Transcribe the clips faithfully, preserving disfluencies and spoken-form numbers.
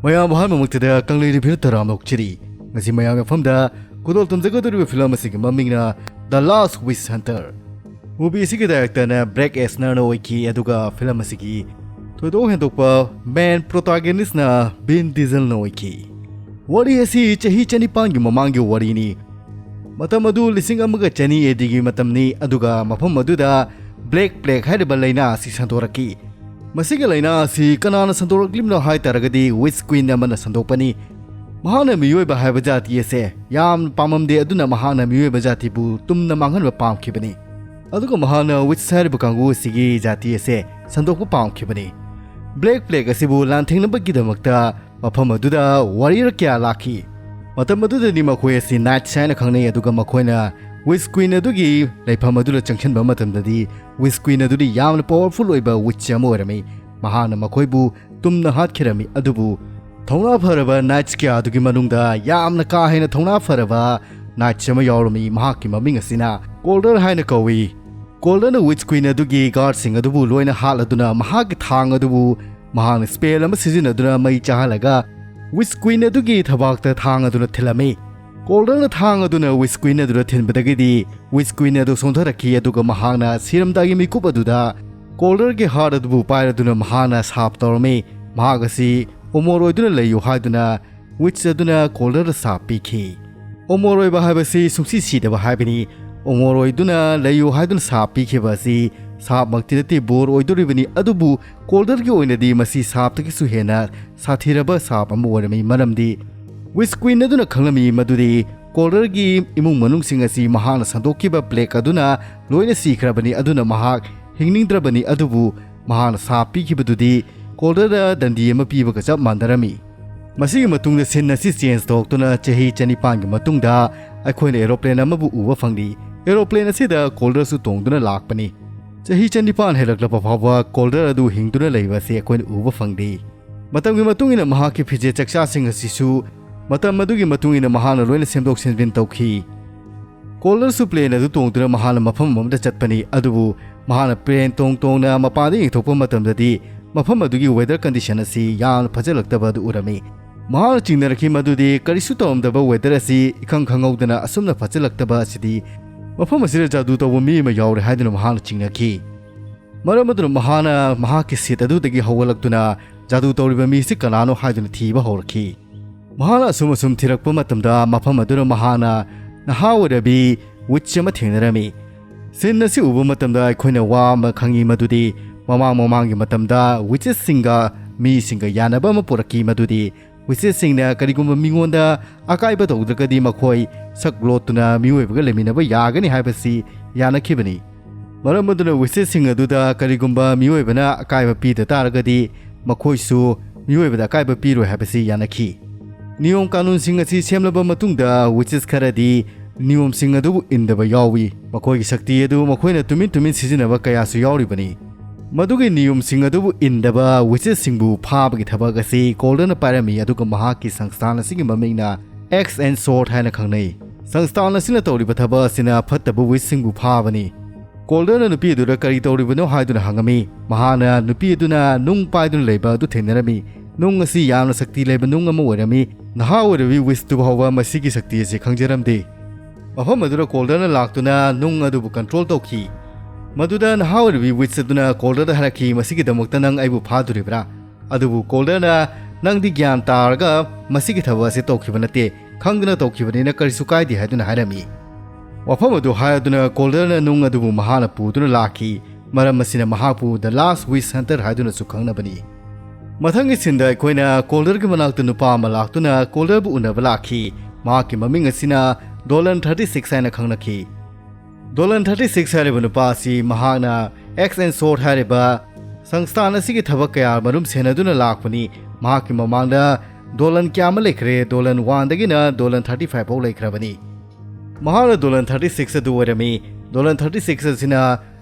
ꯃꯌꯥꯝ ꯑꯍꯥꯟꯕꯃꯛꯇꯗ ꯀꯪꯂꯩ ꯔꯤꯚꯤꯌꯨ ꯇꯔꯥꯝꯅ ꯑꯣꯛꯆꯔꯤ꯫ ꯉꯁꯤ ꯃꯌꯥꯝꯒꯤ ꯃꯐꯝꯗ ꯈꯨꯗꯣꯜ ꯇꯝꯖꯒꯗꯧꯔꯤꯕ ꯐꯤꯂꯝ ꯑꯁꯤꯒꯤ ꯃꯃꯤꯡꯅ The Last Witch Hunter꯫ Movie ꯑꯁꯤꯒꯤ ꯗꯥꯏꯔꯦꯛꯇꯔꯅ ꯕ꯭ꯔꯦꯛ ꯑꯦꯁꯅꯔꯅ ꯑꯣꯏꯈꯤ, ꯑꯗꯨꯒ ꯐꯤꯂꯝ ꯑꯁꯤꯒꯤ ꯊꯣꯏꯗꯣꯛ ꯍꯦꯟꯗꯣꯛꯄ ꯃꯦꯟ ꯄ꯭ꯔꯣꯇꯥꯒꯅꯤꯁꯅ ꯕꯤꯟ ꯗꯤꯖꯜꯅ ꯑꯣꯏꯈꯤ꯫ ꯋꯥꯔꯤ ꯑꯁꯤ ꯆꯍꯤ ꯆꯅꯤꯄꯥꯟꯒꯤ ꯃꯃꯥꯡꯒꯤ ꯋꯥꯔꯤꯅꯤ꯫ ꯃꯇꯝ ꯑꯗꯨ ꯂꯤꯁꯤꯡ ꯑꯃꯒ ꯆꯅꯤ ꯑꯦ ꯗꯤꯒꯤ ꯃꯇꯝꯅꯤ, ꯑꯗꯨꯒ ꯃꯐꯝ ꯑꯗꯨꯗ ꯕ꯭ꯂꯦꯛ ꯄ꯭ꯂꯦꯛ ꯍꯥꯏꯔꯤꯕ ꯂꯥꯏꯅꯥ ꯑꯁꯤ ꯁꯟꯗꯣꯔꯛꯈꯤ꯫ ꯃꯁꯤꯒꯤ ꯂꯥꯏꯅꯥ ꯑꯁꯤ ꯀꯅꯥꯅ ꯁꯟꯗꯣꯔꯛꯂꯤꯕꯅꯣ ꯍꯥꯏ ꯇꯥꯔꯒꯗꯤ, ꯋꯤꯆ ꯀ꯭ꯋꯤꯟ ꯑꯃꯅ ꯁꯟꯗꯣꯛꯄꯅꯤ꯫ ꯃꯍꯥꯛꯅ ꯃꯤꯑꯣꯏꯕ ꯍꯥꯏꯕ ꯖꯥꯇꯤ ꯑꯁꯦ ꯌꯥꯝ ꯄꯥꯝꯃꯝꯗꯦ, ꯑꯗꯨꯅ ꯃꯍꯥꯛꯅ ꯃꯤꯑꯣꯏꯕ ꯖꯥꯇꯤꯕꯨ ꯇꯨꯝꯅ ꯃꯥꯡꯍꯟꯕ ꯄꯥꯝꯈꯤꯕꯅꯤ꯫ ꯑꯗꯨꯒ ꯃꯍꯥꯛꯅ ꯋꯤꯆ ꯍꯥꯏꯔꯤꯕ ꯀꯥꯡꯕꯨ ꯑꯁꯤꯒꯤ ꯖꯥꯇꯤ ꯑꯁꯦ ꯁꯟꯗꯣꯛꯄ ꯄꯥꯝꯈꯤꯕꯅꯤ꯫ ꯕ꯭ꯂꯦꯛ ꯄ꯭ꯂꯦꯛ ꯑꯁꯤꯕꯨ ꯂꯥꯟꯊꯦꯡꯅꯕꯒꯤꯗꯃꯛꯇ ꯃꯐꯝ ꯑꯗꯨꯗ ꯋꯥꯔꯤꯌꯔ ꯀꯌꯥ ꯂꯥꯛꯈꯤ꯫ ꯃꯇꯝ ꯑꯗꯨꯗꯗꯤ ꯃꯈꯣꯏ ꯑꯁꯤ ꯅꯥꯏꯠꯁ ꯍꯥꯏꯅ ꯈꯪꯅꯩ, ꯑꯗꯨꯒ ꯃꯈꯣꯏꯅ ꯋꯤꯆ ꯀ꯭ꯋꯤꯟ ꯑꯗꯨꯒꯤ ꯂꯩꯐꯝ ꯑꯗꯨꯗ ꯆꯪꯁꯤꯟꯕ ꯃꯇꯝꯗꯗꯤ, ꯋꯤꯆ ꯀ꯭ꯋꯤꯟ ꯑꯗꯨꯗꯤ ꯌꯥꯝꯅ ꯄꯥꯋꯔꯐꯨꯜ ꯑꯣꯏꯕ ꯋꯤꯆ ꯑꯃ ꯑꯣꯏꯔꯝꯃꯤ꯫ ꯃꯍꯥꯛꯅ ꯃꯈꯣꯏꯕꯨ ꯇꯨꯝꯅ ꯍꯥꯠꯈꯤꯔꯝꯃꯤ꯫ ꯑꯗꯨꯕꯨ ꯊꯧꯅꯥ ꯐꯔꯕ ꯅꯥꯏꯠꯁ ꯀꯌꯥ ꯑꯗꯨꯒꯤ ꯃꯅꯨꯡꯗ ꯌꯥꯝꯅ ꯀꯥ ꯍꯦꯟꯅ ꯊꯧꯅꯥ ꯐꯔꯕ ꯅꯥꯏꯠꯁ ꯑꯃ ꯌꯥꯎꯔꯝꯃꯤ꯫ ꯃꯍꯥꯛꯀꯤ ꯃꯃꯤꯡ ꯑꯁꯤꯅ ꯀꯣꯜꯗꯔ ꯍꯥꯏꯅ ꯀꯧꯏ꯫ ꯀꯣꯜꯗꯔꯅ ꯋꯤꯆ ꯀ꯭ꯋꯤꯟ ꯑꯗꯨꯒꯤ ꯒꯥꯔꯗꯁꯤꯡ ꯑꯗꯨꯕꯨ ꯂꯣꯏꯅ ꯍꯥꯠꯂꯗꯨꯅ, ꯃꯍꯥꯛꯀꯤ ꯊꯥꯡ ꯑꯗꯨꯕꯨ ꯃꯍꯥꯛꯅ ꯁ꯭ꯄꯦꯜ ꯑꯃ ꯁꯤꯖꯤꯟꯅꯗꯨꯅ ꯃꯩ ꯆꯥꯍꯜꯂꯒ ꯋꯤꯆ ꯀ꯭ꯋꯤꯟ ꯑꯗꯨꯒꯤ ꯊꯕꯥꯛꯇ ꯊꯥꯡ ꯑꯗꯨꯅ ꯊꯤꯜꯂꯝꯃꯤ꯫ ꯀꯣꯜꯗꯔꯅ ꯊꯥꯡ ꯑꯗꯨꯅ ꯋꯤꯆ ꯀ꯭ꯋꯤꯟ ꯑꯗꯨꯗ ꯊꯤꯟꯕꯗꯒꯤꯗꯤ ꯋꯤꯆ ꯀ꯭ꯋꯤꯟ ꯑꯗꯨ ꯁꯣꯟꯊꯔꯛꯈꯤ, ꯑꯗꯨꯒ ꯃꯍꯥꯛꯅ ꯁꯤꯔꯝꯗꯥꯏꯒꯤ ꯃꯤꯀꯨꯞ ꯑꯗꯨꯗ ꯀꯣꯜꯗꯔꯒꯤ ꯍꯥꯔꯠ ꯑꯗꯨꯕꯨ ꯄꯥꯏꯔꯗꯨꯅ ꯃꯍꯥꯛꯅ ꯁꯥꯞ ꯇꯧꯔꯝꯃꯤ꯫ ꯃꯍꯥꯛ ꯑꯁꯤ ꯑꯃꯣꯔ ꯑꯣꯏꯗꯨꯅ ꯂꯩꯌꯨ ꯍꯥꯏꯗꯨꯅ ꯋꯤꯆ ꯑꯗꯨꯅ ꯀꯣꯜꯗꯔꯗ ꯁꯥꯞ ꯄꯤꯈꯤ꯫ ꯑꯃꯣꯔ ꯑꯣꯏꯕ ꯍꯥꯏꯕꯁꯤ ꯁꯨꯡꯁꯤ ꯁꯤꯗꯕ ꯍꯥꯏꯕꯅꯤ꯫ ꯑꯃꯣꯔ ꯑꯣꯏꯗꯨꯅ ꯂꯩꯌꯨ ꯍꯥꯏꯗꯨꯅ ꯁꯥꯞ ꯄꯤꯈꯤꯕ ꯑꯁꯤ ꯁꯥꯞꯃꯛꯇꯤ ꯅꯠꯇꯦ, ꯕꯣꯔ ꯑꯣꯏꯗꯣꯔꯤꯕꯅꯤ꯫ ꯑꯗꯨꯕꯨ ꯀꯣꯜꯗꯔꯒꯤ ꯑꯣꯏꯅꯗꯤ ꯃꯁꯤ ꯁꯥꯞꯇꯒꯤꯁꯨ ꯍꯦꯟꯅ ꯁꯥꯊꯤꯔꯕ ꯁꯥꯞ ꯑꯃ ꯑꯣꯏꯔꯝꯃꯤ, ꯃꯔꯝꯗꯤ ꯋꯤꯆ ꯀ꯭ꯋꯤꯟ ꯑꯗꯨꯅ ꯈꯪꯂꯝꯃꯤ ꯃꯗꯨꯗꯤ ꯀꯣꯜꯗꯔꯒꯤ ꯏꯃꯨꯡ ꯃꯅꯨꯡꯁꯤꯡ ꯑꯁꯤ ꯃꯍꯥꯛꯅ ꯁꯟꯗꯣꯛꯈꯤꯕ ꯄ꯭ꯂꯦꯛ ꯑꯗꯨꯅ ꯂꯣꯏꯅ ꯁꯤꯈ꯭ꯔꯕꯅꯤ꯫ ꯑꯗꯨꯅ ꯃꯍꯥꯛ ꯍꯤꯡꯅꯤꯡꯗ꯭ꯔꯕꯅꯤ꯫ ꯑꯗꯨꯕꯨ ꯃꯍꯥꯛꯅ ꯁꯥꯞ ꯄꯤꯈꯤꯕꯗꯨꯗꯤ ꯀꯣꯜꯗꯔꯗ ꯗꯟꯗꯤ ꯑꯃ ꯄꯤꯕꯒ ꯆꯞ ꯃꯥꯟꯅꯔꯝꯃꯤ꯫ ꯃꯁꯤꯒꯤ ꯃꯇꯨꯡꯗ ꯁꯤꯟ ꯑꯁꯤ ꯆꯦꯟꯖ ꯇꯧꯔꯛꯇꯨꯅ ꯆꯍꯤ ꯆꯅꯤꯄꯥꯟꯒꯤ ꯃꯇꯨꯡꯗ ꯑꯩꯈꯣꯏꯅ ꯑꯦꯔꯣꯄ꯭ꯂꯦꯟ ꯑꯃꯕꯨ ꯎꯕ ꯐꯪꯂꯤ꯫ ꯑꯦꯔꯣꯄ꯭ꯂꯦꯟ ꯑꯁꯤꯗ ꯀꯣꯜꯗꯔꯁꯨ ꯇꯣꯡꯗꯨꯅ ꯂꯥꯛꯄꯅꯤ꯫ ꯆꯍꯤ ꯆꯅꯤꯄꯥꯟ ꯍꯦꯜꯂꯛꯂꯕ ꯐꯥꯎꯕ ꯀꯣꯜꯗꯔ ꯑꯗꯨ ꯍꯤꯡꯗꯨꯅ ꯂꯩꯕ ꯑꯁꯤ ꯑꯩꯈꯣꯏꯅ ꯎꯕ ꯐꯪꯂꯤ꯫ ꯃꯇꯝꯒꯤ ꯃꯇꯨꯡ ꯏꯟꯅ ꯃꯍꯥꯛꯀꯤ ꯐꯤꯖꯦꯠ ꯆꯛꯆꯥꯁꯤꯡ ꯑꯁꯤꯁꯨ ꯃꯇꯝ ꯑꯗꯨꯒꯤ ꯃꯇꯨꯡ ꯏꯟꯅ ꯃꯍꯥꯛꯅ ꯂꯣꯏꯅ ꯁꯦꯝꯗꯣꯛ ꯁꯦꯝꯖꯤꯟ ꯇꯧꯈꯤ꯫ ꯀꯣꯜꯗꯔꯁꯨ ꯄ꯭ꯂꯦꯟ ꯑꯗꯨ ꯇꯣꯡꯗꯨꯅ ꯃꯍꯥꯛꯅ ꯃꯐꯝ ꯑꯃꯗ ꯆꯠꯄꯅꯤ, ꯑꯗꯨꯕꯨ ꯃꯍꯥꯛꯅ ꯄ꯭ꯂꯦꯟ ꯇꯣꯡ ꯇꯣꯡꯅ ꯃꯄꯥꯟꯗ ꯌꯦꯡꯊꯣꯛꯄ ꯃꯇꯝꯗꯗꯤ ꯃꯐꯝ ꯑꯗꯨꯒꯤ weather condition ꯑꯁꯤ ꯌꯥꯝꯅ ꯐꯖꯜꯂꯛꯇꯕ ꯑꯗꯨ ꯎꯔꯝꯃꯤ꯫ ꯃꯍꯥꯛꯅ ꯆꯤꯡꯅꯔꯛꯈꯤ ꯃꯗꯨꯗꯤ ꯀꯔꯤꯁꯨ ꯇꯧꯔꯝꯗꯕ weather ꯑꯁꯤ ꯏꯈꯪ ꯈꯪꯍꯧꯗꯅ ꯑꯁꯨꯝꯅ ꯐꯖꯜꯂꯛꯇꯕ ꯑꯁꯤꯗꯤ ꯃꯐꯝ ꯑꯁꯤꯗ ꯖꯥꯗꯨ ꯇꯧꯕ ꯃꯤ ꯑꯃ ꯌꯥꯎꯔꯦ ꯍꯥꯏꯗꯨꯅ ꯃꯍꯥꯛꯅ ꯆꯤꯡꯅꯈꯤ꯫ ꯃꯔꯝ ꯑꯗꯨꯅ ꯃꯍꯥꯛꯅ ꯃꯍꯥꯛꯀꯤ seat ꯑꯗꯨꯗꯒꯤ ꯍꯧꯒꯠꯂꯛꯇꯨꯅ ꯖꯥꯗꯨ ꯇꯧꯔꯤꯕ ꯃꯤꯁꯤ ꯀꯅꯥꯅꯣ ꯍꯥꯏꯗꯨꯅ ꯊꯤꯕ ꯍꯧꯔꯛꯈꯤ꯫ ꯃꯍꯥꯛꯅ ꯑꯁꯨꯝ ꯑꯁꯨꯝ ꯊꯤꯔꯛꯄ ꯃꯇꯝꯗ ꯃꯐꯝ ꯑꯗꯨꯗ ꯃꯍꯥꯛꯅ ꯅꯍꯥ ꯑꯣꯏꯔꯕꯤ witch ꯑꯃ ꯊꯦꯡꯅꯔꯝꯃꯤ꯫ Scene ꯑꯁꯤ ꯎꯕ ꯃꯇꯝꯗ ꯑꯩꯈꯣꯏꯅ ꯋꯥ ꯑꯃ ꯈꯪꯉꯤ, ꯃꯗꯨꯗꯤ ꯃꯃꯥꯡ ꯃꯃꯥꯡꯒꯤ ꯃꯇꯝꯗ witchesꯁꯤꯡꯒ ꯃꯤꯁꯤꯡꯒ ꯌꯥꯅꯕ ꯑꯃ ꯄꯨꯔꯛꯈꯤ, ꯃꯗꯨꯗꯤ witchesꯁꯤꯡꯅ ꯀꯔꯤꯒꯨꯝꯕ ꯃꯤꯉꯣꯟꯗ ꯑꯀꯥꯏꯕ ꯇꯧꯗ꯭ꯔꯒꯗꯤ ꯃꯈꯣꯏ ꯁꯛ ꯂꯣꯠꯇꯨꯅ ꯃꯤꯑꯣꯏꯕꯒ ꯂꯩꯃꯤꯟꯅꯕ ꯌꯥꯒꯅꯤ ꯍꯥꯏꯕꯁꯤ ꯌꯥꯅꯈꯤꯕꯅꯤ꯫ ꯃꯔꯝ ꯑꯗꯨꯅ witchesꯁꯤꯡ ꯑꯗꯨꯗ ꯀꯔꯤꯒꯨꯝꯕ ꯃꯤꯑꯣꯏꯕꯅ ꯑꯀꯥꯏꯕ ꯄꯤꯗ ꯇꯥꯔꯒꯗꯤ ꯃꯈꯣꯏꯁꯨ ꯃꯤꯑꯣꯏꯕꯗ ꯑꯀꯥꯏꯕ ꯄꯤꯔꯣꯏ ꯍꯥꯏꯕꯁꯤ ꯌꯥꯅꯈꯤ꯫ ꯅꯤꯌꯣꯝ ꯀꯥꯅꯨꯟꯁꯤꯡ ꯑꯁꯤ ꯁꯦꯝꯂꯕ ꯃꯇꯨꯡꯗ witches ꯈꯔꯗꯤ ꯅꯤꯌꯣꯝꯁꯤꯡ ꯑꯗꯨꯕꯨ ꯏꯟꯗꯕ ꯌꯥꯎꯏ꯫ ꯃꯈꯣꯏꯒꯤ ꯁꯛꯇꯤ ꯑꯗꯨ ꯃꯈꯣꯏꯅ ꯇꯨꯃꯤꯟ ꯇꯨꯃꯤꯟ ꯁꯤꯖꯤꯟꯅꯕ ꯀꯌꯥꯁꯨ ꯌꯥꯎꯔꯤꯕꯅꯤ꯫ ꯃꯗꯨꯒꯤ ꯅꯤꯌꯣꯝꯁꯤꯡ ꯑꯗꯨꯕꯨ ꯏꯟꯗꯕ witchesꯁꯤꯡꯕꯨ ꯐꯥꯕꯒꯤ ꯊꯕꯛ ꯑꯁꯤ ꯀꯣꯜꯗꯔꯅ ꯄꯥꯏꯔꯝꯃꯤ, ꯑꯗꯨꯒ ꯃꯍꯥꯛꯀꯤ ꯁꯪꯁꯊꯥꯟ ꯑꯁꯤꯒꯤ ꯃꯃꯤꯡꯅ Axe and Sword ꯍꯥꯏꯅ ꯈꯪꯅꯩ꯫ ꯁꯪꯁꯊꯥꯟ ꯑꯁꯤꯅ ꯇꯧꯔꯤꯕ ꯊꯕꯛ ꯑꯁꯤꯅ ꯐꯠꯇꯕ witchꯁꯤꯡꯕꯨ ꯐꯥꯕꯅꯤ꯫ ꯀꯣꯜꯗꯔꯅ ꯅꯨꯄꯤ ꯑꯗꯨꯗ ꯀꯔꯤ ꯇꯧꯔꯤꯕꯅꯣ ꯍꯥꯏꯗꯨꯅ ꯍꯪꯉꯝꯃꯤ꯫ ꯃꯍꯥꯛꯅ ꯅꯨꯄꯤ ꯑꯗꯨꯅ ꯅꯨꯡ ꯄꯥꯏꯗꯨꯅ ꯂꯩꯕ ꯑꯗꯨ ꯊꯦꯡꯅꯔꯝꯃꯤ꯫ ꯅꯨꯡ ꯑꯁꯤ ꯌꯥꯝꯅ ꯁꯛꯇꯤ ꯂꯩꯕ ꯅꯨꯡ ꯑꯃ ꯑꯣꯏꯔꯝꯃꯤ꯫ ꯅꯍꯥ ꯑꯣꯏꯔꯤꯕꯤ witchꯇꯨ ꯐꯥꯎꯕ ꯃꯁꯤꯒꯤ ꯁꯛꯇꯤ ꯑꯁꯤ ꯈꯪꯖꯔꯝꯗꯦ꯫ ꯃꯐꯝ ꯑꯗꯨꯗ ꯀꯣꯜꯗꯔꯅ ꯂꯥꯛꯇꯨꯅ ꯅꯨꯡ ꯑꯗꯨꯕꯨ control ꯇꯧꯈꯤ꯫ ꯃꯗꯨꯗ ꯅꯍꯥ ꯑꯣꯏꯔꯤꯕꯤ witch ꯑꯗꯨꯅ ꯀꯣꯜꯗꯔꯗ ꯍꯥꯏꯔꯛꯈꯤ, "ꯃꯁꯤꯒꯤꯗꯃꯛꯇ ꯅꯪ ꯑꯩꯕꯨ ꯐꯥꯗꯣꯔꯤꯕ꯭ꯔꯥ?" ꯑꯗꯨꯕꯨ ꯀꯣꯜꯗꯔꯅ, "ꯅꯪꯗꯤ ꯒ꯭ꯌꯥꯟ ꯇꯥꯔꯒ ꯃꯁꯤꯒꯤ ꯊꯕꯛ ꯑꯁꯤ ꯇꯧꯈꯤꯕ ꯅꯠꯇꯦ, ꯈꯪꯗꯅ ꯇꯧꯈꯤꯕꯅꯤꯅ ꯀꯔꯤꯁꯨ ꯀꯥꯏꯗꯦ" ꯍꯥꯏꯗꯨꯅ ꯍꯥꯏꯔꯝꯃꯤ꯫ ꯋꯥꯐꯝ ꯑꯗꯨ ꯍꯥꯏꯗꯨꯅ ꯀꯣꯜꯗꯔꯅ ꯅꯨꯡ ꯑꯗꯨꯕꯨ ꯃꯍꯥꯛꯅ ꯄꯨꯗꯨꯅ ꯂꯥꯛꯈꯤ꯫ ꯃꯔꯝ ꯑꯁꯤꯅ ꯃꯍꯥꯛꯄꯨ The Last Witch Hunter ꯍꯥꯏꯗꯨꯅꯁꯨ ꯈꯪꯅꯕꯅꯤ꯫ ꯃꯊꯪꯒꯤ sceneꯗ ꯑꯩꯈꯣꯏꯅ ꯀꯣꯜꯗꯔꯒꯤ ꯃꯅꯥꯛꯇ ꯅꯨꯄꯥ ꯑꯃ ꯂꯥꯛꯇꯨꯅ ꯀꯣꯜꯗꯔꯕꯨ ꯎꯅꯕ ꯂꯥꯛꯈꯤ꯫ ꯃꯍꯥꯛꯀꯤ ꯃꯃꯤꯡ ꯑꯁꯤꯅ Dolan thirty six ꯍꯥꯏꯅ ꯈꯪꯅꯈꯤ꯫ Dolan thirty six ꯍꯥꯏꯔꯤꯕ ꯅꯨꯄꯥ ꯑꯁꯤ ꯃꯍꯥꯛꯅ Axe and Sword ꯍꯥꯏꯔꯤꯕ ꯁꯪꯁꯊꯥꯟ ꯑꯁꯤꯒꯤ ꯊꯕꯛ ꯀꯌꯥ ꯃꯔꯨꯝ ꯁꯦꯟꯅꯗꯨꯅ ꯂꯥꯛꯄꯅꯤ꯫ ꯃꯍꯥꯛꯀꯤ ꯃꯃꯥꯡꯗ Dolan ꯀꯌꯥ ꯑꯃ ꯂꯩꯈ꯭ꯔꯦ, Dolan oneꯗꯒꯤꯅ Dolan thirty five ꯐꯥꯎ ꯂꯩꯈ꯭ꯔꯕꯅꯤ꯫ ꯃꯍꯥꯛꯅ Dolan thirty six ꯑꯗꯨ ꯑꯣꯏꯔꯝꯃꯤ꯫ Dolan thirty six ꯑꯁꯤꯅ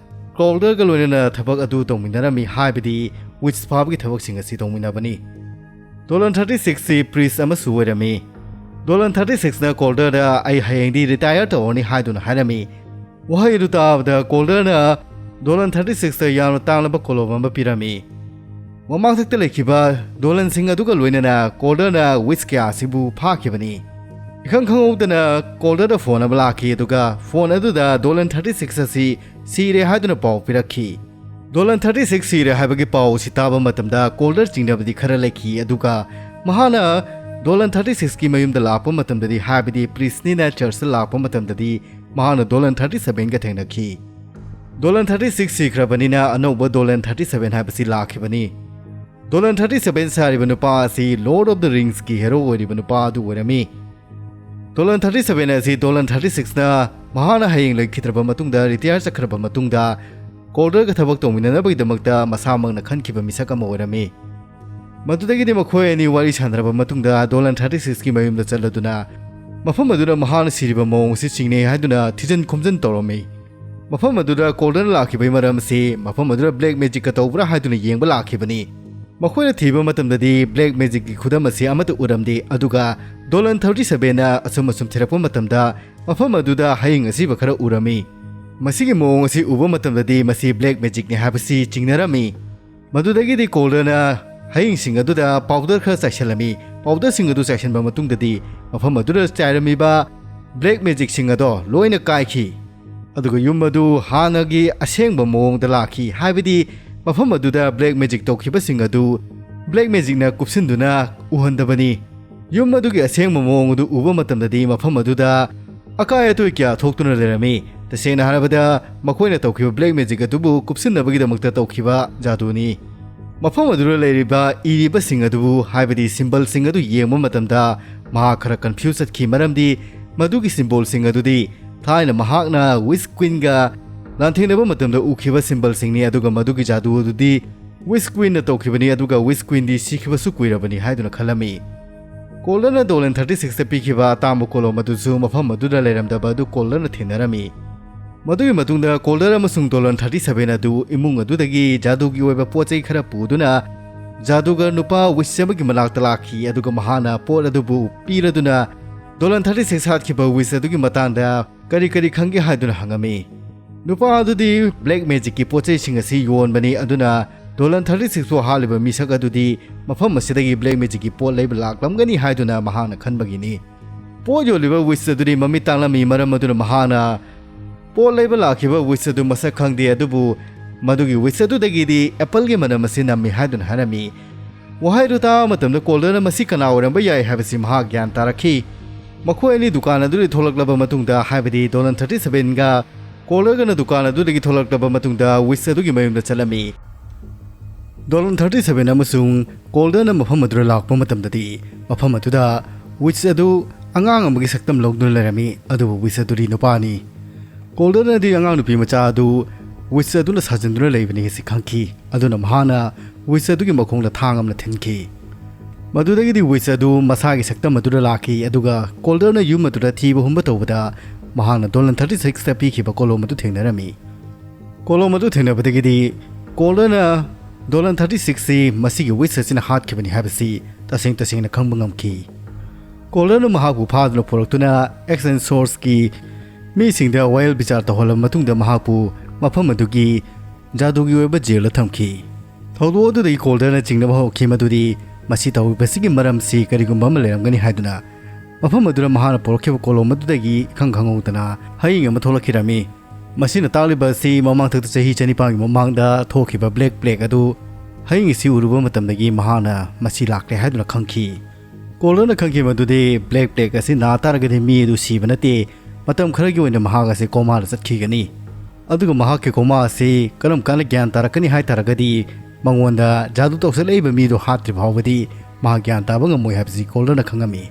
ꯀꯣꯜꯗꯔꯒ ꯂꯣꯏꯅꯅ ꯊꯕꯛ ꯑꯗꯨ ꯇꯧꯃꯤꯟꯅꯔꯝꯃꯤ, ꯍꯥꯏꯕꯗꯤ witch ꯐꯥꯕꯒꯤ ꯊꯕꯛꯁꯤꯡ ꯑꯁꯤ ꯇꯧꯃꯤꯟꯅꯕꯅꯤ꯫ Dolan thirty sixꯁꯤ priest ꯑꯃꯁꯨ ꯑꯣꯏꯔꯝꯃꯤ꯫ Dolan thirty sixꯅ ꯀꯣꯜꯗꯔꯗ, "ꯑꯩ ꯍꯌꯦꯡꯗꯤ retire ꯇꯧꯔꯅꯤ" ꯍꯥꯏꯗꯨꯅ ꯍꯥꯏꯔꯝꯃꯤ꯫ ꯋꯥꯍꯩ ꯑꯗꯨ ꯇꯥꯕꯗ ꯀꯣꯜꯗꯔꯅ Dolan thirty sixꯇ ꯌꯥꯝꯅ ꯇꯥꯡꯂꯕ ꯀꯣꯂꯣꯝ ꯑꯃ ꯄꯤꯔꯝꯃꯤ꯫ ꯃꯃꯥꯡꯊꯛꯇ ꯂꯩꯈꯤꯕ ꯗꯣꯂꯟꯁꯤꯡ ꯑꯗꯨꯒ ꯂꯣꯏꯅꯅ ꯀꯣꯜꯗꯔꯅ ꯋꯤꯁ ꯀꯌꯥ ꯑꯁꯤꯕꯨ ꯐꯥꯈꯤꯕꯅꯤ꯫ ꯏꯈꯪ ꯈꯪꯍꯧꯗꯅ ꯀꯣꯜꯗꯔꯗ ꯐꯣꯟ ꯑꯃ ꯂꯥꯛꯈꯤ, ꯑꯗꯨꯒ ꯐꯣꯟ ꯑꯗꯨꯗ ꯗꯣꯂꯟ ꯊꯥꯔꯇꯤ ꯁꯤꯛꯁ ꯑꯁꯤ ꯁꯤꯔꯦ ꯍꯥꯏꯗꯨꯅ ꯄꯥꯎ ꯄꯤꯔꯛꯈꯤ꯫ ꯗꯣꯂꯟ ꯊꯥꯔꯇꯤ ꯁꯤꯛꯁ ꯁꯤꯔꯦ ꯍꯥꯏꯕꯒꯤ ꯄꯥꯎ ꯑꯁꯤ ꯇꯥꯕ ꯃꯇꯝꯗ ꯀꯣꯜꯗꯔ ꯆꯤꯡꯅꯕꯗꯤ ꯈꯔ ꯂꯩꯈꯤ, ꯑꯗꯨꯒ ꯃꯍꯥꯛꯅ ꯗꯣꯂꯟ ꯊꯥꯔꯇꯤ ꯁꯤꯛꯁꯀꯤ ꯃꯌꯨꯝꯗ ꯂꯥꯛꯄ ꯃꯇꯝꯗꯗꯤ, ꯍꯥꯏꯕꯗꯤ ꯄ꯭ꯔꯤꯁꯅꯤꯅ ꯆꯔꯆꯇ ꯂꯥꯛꯄ ꯃꯇꯝꯗꯗꯤ, ꯃꯍꯥꯛꯅ ꯗꯣꯂꯟ ꯊꯥꯔꯇꯤ ꯁꯚꯦꯟꯒ ꯊꯦꯡꯅꯈꯤ꯫ ꯗꯣꯂꯟ ꯊꯥꯔꯇꯤ ꯁꯤꯛꯁ ꯁꯤꯈ꯭ꯔꯕꯅꯤꯅ ꯑꯅꯧꯕ ꯗꯣꯂꯟ ꯊꯥꯔꯇꯤ ꯁꯚꯦꯟ ꯍꯥꯏꯕꯁꯤ ꯂꯥꯛꯈꯤꯕꯅꯤ꯫ ꯗꯣꯂꯟ ꯊꯥꯔꯇꯤ ꯁꯚꯦꯟ ꯁꯥꯔꯤꯕ ꯅꯨꯄꯥ ꯑꯁꯤ ꯂꯣꯔꯗ ꯑꯣꯐ ꯗ ꯔꯤꯡꯁꯀꯤ ꯍꯦꯔꯣ ꯑꯣꯏꯔꯤꯕ ꯅꯨꯄꯥ ꯑꯗꯨ ꯑꯣꯏꯔꯝꯃꯤ꯫ ꯗꯣꯂꯟ ꯊꯥꯔꯇꯤ ꯁꯚꯦꯟ ꯑꯁꯤ ꯗꯣꯂꯟ ꯊꯥꯔꯇꯤ ꯁꯤꯛꯁꯅ ꯃꯍꯥꯛꯅ ꯍꯌꯦꯡ ꯂꯩꯈꯤꯗ꯭ꯔꯕ ꯃꯇꯨꯡꯗ, ꯔꯤꯇꯤꯌꯥꯔ ꯆꯠꯈ꯭ꯔꯕ ꯃꯇꯨꯡꯗ, ꯀꯣꯜꯗꯔꯒ ꯊꯕꯛ ꯇꯧꯃꯤꯟꯅꯅꯕꯒꯤꯗꯃꯛꯇ ꯃꯁꯥꯃꯛꯅ ꯈꯟꯈꯤꯕ ꯃꯤꯁꯛ ꯑꯃ ꯑꯣꯏꯔꯝꯃꯤ꯫ ꯃꯗꯨꯗꯒꯤꯗꯤ ꯃꯈꯣꯏ ꯑꯅꯤ ꯋꯥꯔꯤ ꯁꯥꯟꯅꯔꯕ ꯃꯇꯨꯡꯗ ꯗꯣꯂꯟ ꯊꯥꯔꯇꯤ ꯁꯤꯛꯁꯀꯤ ꯃꯌꯨꯝꯗ ꯆꯠꯂꯗꯨꯅ ꯃꯐꯝ ꯑꯗꯨꯗ ꯃꯍꯥꯛꯅ ꯁꯤꯔꯤꯕ ꯃꯑꯣꯡ ꯑꯁꯤ ꯆꯤꯡꯅꯩ ꯍꯥꯏꯗꯨꯅ ꯊꯤꯖꯤꯟ ꯈꯣꯝꯖꯤꯟ ꯇꯧꯔꯝꯃꯤ꯫ ꯃꯐꯝ ꯑꯗꯨꯗ ꯀꯣꯜꯗꯔ ꯂꯥꯛꯈꯤꯕꯒꯤ ꯃꯔꯝ ꯑꯁꯤ ꯃꯐꯝ ꯑꯗꯨꯗ ꯕ꯭ꯂꯦꯛ ꯃꯦꯖꯤꯛꯀ ꯇꯧꯕ꯭ꯔꯥ ꯍꯥꯏꯗꯨꯅ ꯌꯦꯡꯕ ꯂꯥꯛꯈꯤꯕꯅꯤ꯫ ꯃꯈꯣꯏꯅ ꯊꯤꯕ ꯃꯇꯝꯗꯗꯤ ꯕ꯭ꯂꯦꯛ ꯃꯦꯖꯤꯛꯀꯤ ꯈꯨꯗꯝ ꯑꯁꯤ ꯑꯃꯠꯇ ꯎꯔꯝꯗꯦ, ꯑꯗꯨꯒ ꯗꯣꯂꯟ ꯊꯥꯔꯇꯤ ꯁꯚꯦꯟꯅ ꯑꯁꯨꯝ ꯑꯁꯨꯝ ꯊꯤꯔꯛꯄ ꯃꯇꯝꯗ ꯃꯐꯝ ꯑꯗꯨꯗ ꯍꯌꯤꯡ ꯑꯁꯤꯕ ꯈꯔ ꯎꯔꯝꯃꯤ꯫ ꯃꯁꯤꯒꯤ ꯃꯑꯣꯡ ꯑꯁꯤ ꯎꯕ ꯃꯇꯝꯗꯗꯤ ꯃꯁꯤ ꯕ꯭ꯂꯦꯛ ꯃꯦꯖꯤꯛꯅꯤ ꯍꯥꯏꯕꯁꯤ ꯆꯤꯡꯅꯔꯝꯃꯤ꯫ ꯃꯗꯨꯗꯒꯤꯗꯤ ꯀꯣꯜꯗꯔꯅ ꯍꯌꯤꯡꯁꯤꯡ ꯑꯗꯨꯗ ꯄꯥꯎꯗꯔ ꯈꯔ ꯆꯥꯏꯁꯤꯜꯂꯝꯃꯤ꯫ ꯄꯥꯎꯗꯔꯁꯤꯡ ꯑꯗꯨ ꯆꯥꯏꯁꯤꯟꯕ ꯃꯇꯨꯡꯗꯗꯤ ꯃꯐꯝ ꯑꯗꯨꯗ ꯆꯥꯏꯔꯝꯃꯤꯕ ꯕ꯭ꯂꯦꯛ ꯃꯦꯖꯤꯛꯁꯤꯡ ꯑꯗꯣ ꯂꯣꯏꯅ ꯀꯥꯏꯈꯤ꯫ ꯑꯗꯨꯒ ꯌꯨꯝ ꯑꯗꯨ ꯍꯥꯟꯅꯒꯤ ꯑꯁꯦꯡꯕ ꯃꯑꯣꯡꯗ ꯂꯥꯛꯈꯤ, ꯍꯥꯏꯕꯗꯤ ꯃꯐꯝ ꯑꯗꯨꯗ ꯕ꯭ꯂꯦꯛ ꯃꯦꯖꯤꯛ ꯇꯧꯈꯤꯕꯁꯤꯡ ꯑꯗꯨ ꯕ꯭ꯂꯦꯛ ꯃꯦꯖꯤꯛꯅ ꯀꯨꯞꯁꯤꯟꯗꯨꯅ ꯎꯍꯟꯗꯕꯅꯤ꯫ ꯌꯨꯝ ꯑꯗꯨꯒꯤ ꯑꯁꯦꯡꯕ ꯃꯑꯣꯡ ꯑꯗꯨ ꯎꯕ ꯃꯇꯝꯗꯗꯤ ꯃꯐꯝ ꯑꯗꯨꯗ ꯑꯀꯥꯏ ꯑꯇꯣꯏ ꯀꯌꯥ ꯊꯣꯛꯇꯨꯅ ꯂꯩꯔꯝꯃꯤ꯫ ꯇꯁꯦꯡꯅ ꯍꯥꯏꯔꯕꯗ, ꯃꯈꯣꯏꯅ ꯇꯧꯈꯤꯕ ꯕ꯭ꯂꯦꯛ ꯃꯦꯖꯤꯛ ꯑꯗꯨꯕꯨ ꯀꯨꯞꯁꯤꯟꯅꯕꯒꯤꯗꯃꯛꯇ ꯇꯧꯈꯤꯕ ꯖꯥꯗꯨꯅꯤ꯫ ꯃꯐꯝ ꯑꯗꯨꯗ ꯂꯩꯔꯤꯕ ꯏꯔꯤꯕꯁꯤꯡ ꯑꯗꯨꯕꯨ, ꯍꯥꯏꯕꯗꯤ ꯁꯤꯝꯕꯜꯁꯤꯡ ꯑꯗꯨ ꯌꯦꯡꯕ ꯃꯇꯝꯗ ꯃꯍꯥꯛ ꯈꯔ ꯀꯟꯐ꯭ꯌꯨꯁ ꯆꯠꯈꯤ, ꯃꯔꯝꯗꯤ ꯃꯗꯨꯒꯤ ꯁꯤꯝꯕꯣꯜꯁꯤꯡ ꯑꯗꯨꯗꯤ ꯊꯥꯏꯅ ꯃꯍꯥꯛꯅ ꯋꯤꯁ ꯀ꯭ꯋꯤꯟꯒ ꯂꯥꯟꯊꯦꯡꯅꯕ ꯃꯇꯝꯗ ꯎꯈꯤꯕ ꯁꯤꯝꯕꯜꯁꯤꯡꯅꯤ, ꯑꯗꯨꯒ ꯃꯗꯨꯒꯤ ꯖꯥꯗꯨ ꯑꯗꯨꯗꯤ ꯋꯤꯁ ꯀ꯭ꯋꯤꯟꯅ ꯇꯧꯈꯤꯕꯅꯤ, ꯑꯗꯨꯒ ꯋꯤꯁ ꯀ꯭ꯋꯤꯟꯗꯤ ꯁꯤꯈꯤꯕꯁꯨ ꯀꯨꯏꯔꯕꯅꯤ ꯍꯥꯏꯗꯨꯅ ꯈꯜꯂꯝꯃꯤ꯫ ꯀꯣꯜꯗꯔꯅ ꯗꯣꯂꯟ ꯊꯥꯔꯇꯤ ꯁꯤꯛꯁꯇ ꯄꯤꯈꯤꯕ ꯑꯇꯥꯡꯕ ꯀꯣꯂꯣꯝ ꯑꯗꯨꯁꯨ ꯃꯐꯝ ꯑꯗꯨꯗ ꯂꯩꯔꯝꯗꯕ ꯑꯗꯨ ꯀꯣꯜꯗꯔꯅ ꯊꯦꯡꯅꯔꯝꯃꯤ꯫ ꯃꯗꯨꯒꯤ ꯃꯇꯨꯡꯗ ꯀꯣꯜꯗꯔ ꯑꯃꯁꯨꯡ ꯗꯣꯂꯟ ꯊꯥꯔꯇꯤ ꯁꯚꯦꯟ ꯑꯗꯨ ꯏꯃꯨꯡ ꯑꯗꯨꯗꯒꯤ ꯖꯥꯗꯨꯒꯤ ꯑꯣꯏꯕ ꯄꯣꯠ ꯆꯩ ꯈꯔ ꯄꯨꯗꯨꯅ ꯖꯥꯗꯨꯒꯔ ꯅꯨꯄꯥ ꯋꯤꯁ ꯑꯃꯒꯤ ꯃꯅꯥꯛꯇ ꯂꯥꯛꯈꯤ, ꯑꯗꯨꯒ ꯃꯍꯥꯛꯅ ꯄꯣꯠ ꯑꯗꯨꯕꯨ ꯄꯤꯔꯗꯨꯅ ꯗꯣꯂꯟ ꯊꯥꯔꯇꯤ ꯁꯤꯛꯁ ꯍꯥꯠꯈꯤꯕ ꯋꯤꯁ ꯑꯗꯨꯒꯤ ꯃꯇꯥꯡꯗ ꯀꯔꯤ ꯀꯔꯤ ꯈꯪꯒꯦ ꯍꯥꯏꯗꯨꯅ ꯍꯪꯉꯝꯃꯤ꯫ ꯅꯨꯄꯥ ꯑꯗꯨꯗꯤ ꯕ꯭ꯂꯦꯛ ꯃꯦꯖꯤꯛꯀꯤ ꯄꯣꯠ ꯆꯩꯁꯤꯡ ꯑꯁꯤ ꯌꯣꯟꯕꯅꯤ, ꯑꯗꯨꯅ Dolan thirty six ꯄꯨ ꯍꯥꯠꯂꯤꯕ ꯃꯤꯁꯛ ꯑꯗꯨꯗꯤ ꯃꯐꯝ ꯑꯁꯤꯗꯒꯤ black magicꯀꯤ ꯄꯣꯠ ꯂꯩꯕ ꯂꯥꯛꯂꯝꯒꯅꯤ ꯍꯥꯏꯗꯨꯅ ꯃꯍꯥꯛꯅ ꯈꯟꯕꯒꯤꯅꯤ꯫ ꯄꯣꯠ ꯌꯣꯜꯂꯤꯕ Witch ꯑꯗꯨꯗꯤ ꯃꯃꯤꯠ ꯇꯥꯡꯂꯝꯃꯤ, ꯃꯔꯝ ꯑꯗꯨꯅ ꯃꯍꯥꯛꯅ ꯄꯣꯠ ꯂꯩꯕ ꯂꯥꯛꯈꯤꯕ Witch ꯑꯗꯨ ꯃꯁꯛ ꯈꯪꯗꯦ, ꯑꯗꯨꯕꯨ ꯃꯗꯨꯒꯤ Witch ꯑꯗꯨꯗꯒꯤꯗꯤ appleꯒꯤ ꯃꯅꯝ ꯑꯁꯤ ꯅꯝꯃꯤ ꯍꯥꯏꯗꯨꯅ ꯍꯥꯏꯔꯝꯃꯤ꯫ ꯋꯥꯍꯩ ꯑꯗꯨ ꯇꯥꯕ ꯃꯇꯝꯗ Calderꯅ ꯃꯁꯤ ꯀꯅꯥ ꯑꯣꯏꯔꯝꯕ ꯌꯥꯏ ꯍꯥꯏꯕꯁꯤ ꯃꯍꯥꯛ ꯒ꯭ꯌꯥꯟ ꯇꯥꯔꯛꯈꯤ꯫ ꯃꯈꯣꯏ ꯑꯅꯤ ꯗꯨꯀꯥꯟ ꯑꯗꯨꯗꯒꯤ ꯊꯣꯛꯂꯛꯂꯕ ꯃꯇꯨꯡꯗ, ꯍꯥꯏꯕꯗꯤ Dolan thirty sevenꯒ Calderꯒꯅ ꯗꯨꯀꯥꯟ ꯑꯗꯨꯗꯒꯤ ꯊꯣꯛꯂꯛꯂꯕ ꯃꯇꯨꯡꯗ Witch ꯑꯗꯨꯒꯤ ꯃꯌꯨꯝꯗ ꯆꯠꯂꯝꯃꯤ꯫ Dolan thirty seven ꯑꯃꯁꯨꯡ Calderꯅ ꯃꯐꯝ ꯑꯗꯨꯗ ꯂꯥꯛꯄ ꯃꯇꯝꯗꯗꯤ, ꯃꯐꯝ ꯑꯗꯨꯗ Witch ꯑꯗꯨ ꯑꯉꯥꯡ ꯑꯃꯒꯤ ꯁꯛꯇꯝ ꯂꯧꯗꯨꯅ ꯂꯩꯔꯝꯃꯤ, ꯑꯗꯨꯕꯨ Witch ꯑꯗꯨꯗꯤ ꯅꯨꯄꯥꯅꯤ꯫ Calderꯅꯗꯤ ꯑꯉꯥꯡ ꯅꯨꯄꯤ ꯃꯆꯥ ꯑꯗꯨ Witch ꯑꯗꯨꯅ ꯁꯥꯖꯤꯟꯗꯨꯅ ꯂꯩꯕꯅꯤ ꯑꯁꯤ ꯈꯪꯈꯤ, ꯑꯗꯨꯅ ꯃꯍꯥꯛꯅ Witch ꯑꯗꯨꯒꯤ ꯃꯈꯣꯡꯗ ꯊꯥꯡ ꯑꯃꯅ ꯊꯤꯟꯈꯤ꯫ ꯃꯗꯨꯗꯒꯤꯗꯤ Witch ꯑꯗꯨ ꯃꯁꯥꯒꯤ ꯁꯛꯇꯝ ꯑꯗꯨꯗ ꯂꯥꯛꯈꯤ, ꯑꯗꯨꯒ Calderꯅ ꯌꯨꯝ ꯑꯗꯨꯗ ꯊꯤꯕ ꯍꯨꯝꯕ ꯇꯧꯕꯗ ꯃꯍꯥꯛꯅ Dolan thirty sixꯇ ꯄꯤꯈꯤꯕ ꯀꯣꯂꯣꯝ ꯑꯗꯨ ꯊꯦꯡꯅꯔꯝꯃꯤ꯫ ꯀꯣꯂꯣꯝ ꯑꯗꯨ ꯊꯦꯡꯅꯕꯗꯒꯤꯗꯤ Calderꯅ Dolan thirty sixꯁꯤ ꯃꯁꯤꯒꯤ Witch ꯑꯁꯤꯅ ꯍꯥꯠꯈꯤꯕꯅꯤ ꯍꯥꯏꯕꯁꯤ ꯇꯁꯦꯡ ꯇꯁꯦꯡꯅ ꯈꯪꯕ ꯉꯝꯈꯤ꯫ Calderꯅ ꯃꯍꯥꯛꯄꯨ ꯐꯥꯗꯨꯅ ꯄꯨꯔꯛꯇꯨꯅ Extensorꯀꯤ ꯃꯤꯁꯤꯡꯗ ꯋꯥꯌꯦꯜ ꯕꯤꯆꯥꯔ ꯇꯧꯍꯜꯂꯕ ꯃꯇꯨꯡꯗ ꯃꯍꯥꯛꯄꯨ ꯃꯐꯝ ꯑꯗꯨꯒꯤ ꯖꯥꯗꯨꯒꯤ ꯑꯣꯏꯕ ꯖꯦꯜꯗ ꯊꯝꯈꯤ꯫ ꯊꯧꯗꯣꯛ ꯑꯗꯨꯗꯒꯤ Calderꯅ ꯆꯤꯡꯅꯕ ꯍꯧꯔꯛꯈꯤ ꯃꯗꯨꯗꯤ ꯃꯁꯤ ꯇꯧꯔꯤꯕꯁꯤꯒꯤ ꯃꯔꯝꯁꯤ ꯀꯔꯤꯒꯨꯝꯕ ꯑꯃ ꯂꯩꯔꯝꯒꯅꯤ ꯍꯥꯏꯗꯨꯅ꯫ ꯃꯐꯝ ꯑꯗꯨꯗ ꯃꯍꯥꯛꯅ ꯄꯨꯔꯛꯈꯤꯕ ꯀꯣꯂꯣꯝ ꯑꯗꯨꯗꯒꯤ ꯏꯈꯪ ꯈꯪꯍꯧꯗꯅ ꯍꯌꯤꯡ ꯑꯃ ꯊꯣꯛꯂꯛꯈꯤꯔꯝꯃꯤ꯫ ꯃꯁꯤꯅ ꯇꯥꯛꯂꯤꯕ ꯑꯁꯤ ꯃꯃꯥꯡꯊꯛꯇ ꯆꯍꯤ ꯆꯅꯤꯄꯥꯟꯒꯤ ꯃꯃꯥꯡꯗ ꯊꯣꯛꯈꯤꯕ Black Plague ꯑꯗꯨ ꯍꯌꯤꯡ ꯑꯁꯤ ꯎꯔꯨꯕ ꯃꯇꯝꯗꯒꯤ ꯃꯍꯥꯛꯅ ꯃꯁꯤ ꯂꯥꯛꯂꯦ ꯍꯥꯏꯗꯨꯅ ꯈꯪꯈꯤ꯫ Calderꯅ ꯈꯪꯈꯤ ꯃꯗꯨꯗꯤ Black Plague ꯑꯁꯤ ꯅꯥ ꯇꯥꯔꯒꯗꯤ ꯃꯤ ꯑꯗꯨ ꯁꯤꯕ ꯅꯠꯇꯦ, ꯃꯇꯝ ꯈꯔꯒꯤ ꯑꯣꯏꯅ ꯃꯍꯥꯛ ꯑꯁꯤ ꯀꯣꯃꯥꯗ ꯆꯠꯈꯤꯒꯅꯤ꯫ ꯑꯗꯨꯒ ꯃꯍꯥꯛꯀꯤ ꯀꯣꯃꯥ ꯑꯁꯤ ꯀꯔꯝ ꯀꯥꯟꯗ ꯒ꯭ꯌꯥꯟ ꯇꯥꯔꯛꯀꯅꯤ ꯍꯥꯏ ꯇꯥꯔꯒꯗꯤ, ꯃꯉꯣꯟꯗ ꯖꯥꯗꯨ ꯇꯧꯁꯤꯜꯂꯛꯏꯕ ꯃꯤꯗꯨ ꯍꯥꯠꯇ꯭ꯔꯤ ꯐꯥꯎꯕꯗꯤ ꯃꯍꯥꯛ ꯒ꯭ꯌꯥꯟ ꯇꯥꯕ ꯉꯝꯃꯣꯏ ꯍꯥꯏꯕꯁꯤ Calderꯅ ꯈꯪꯉꯝꯃꯤ꯫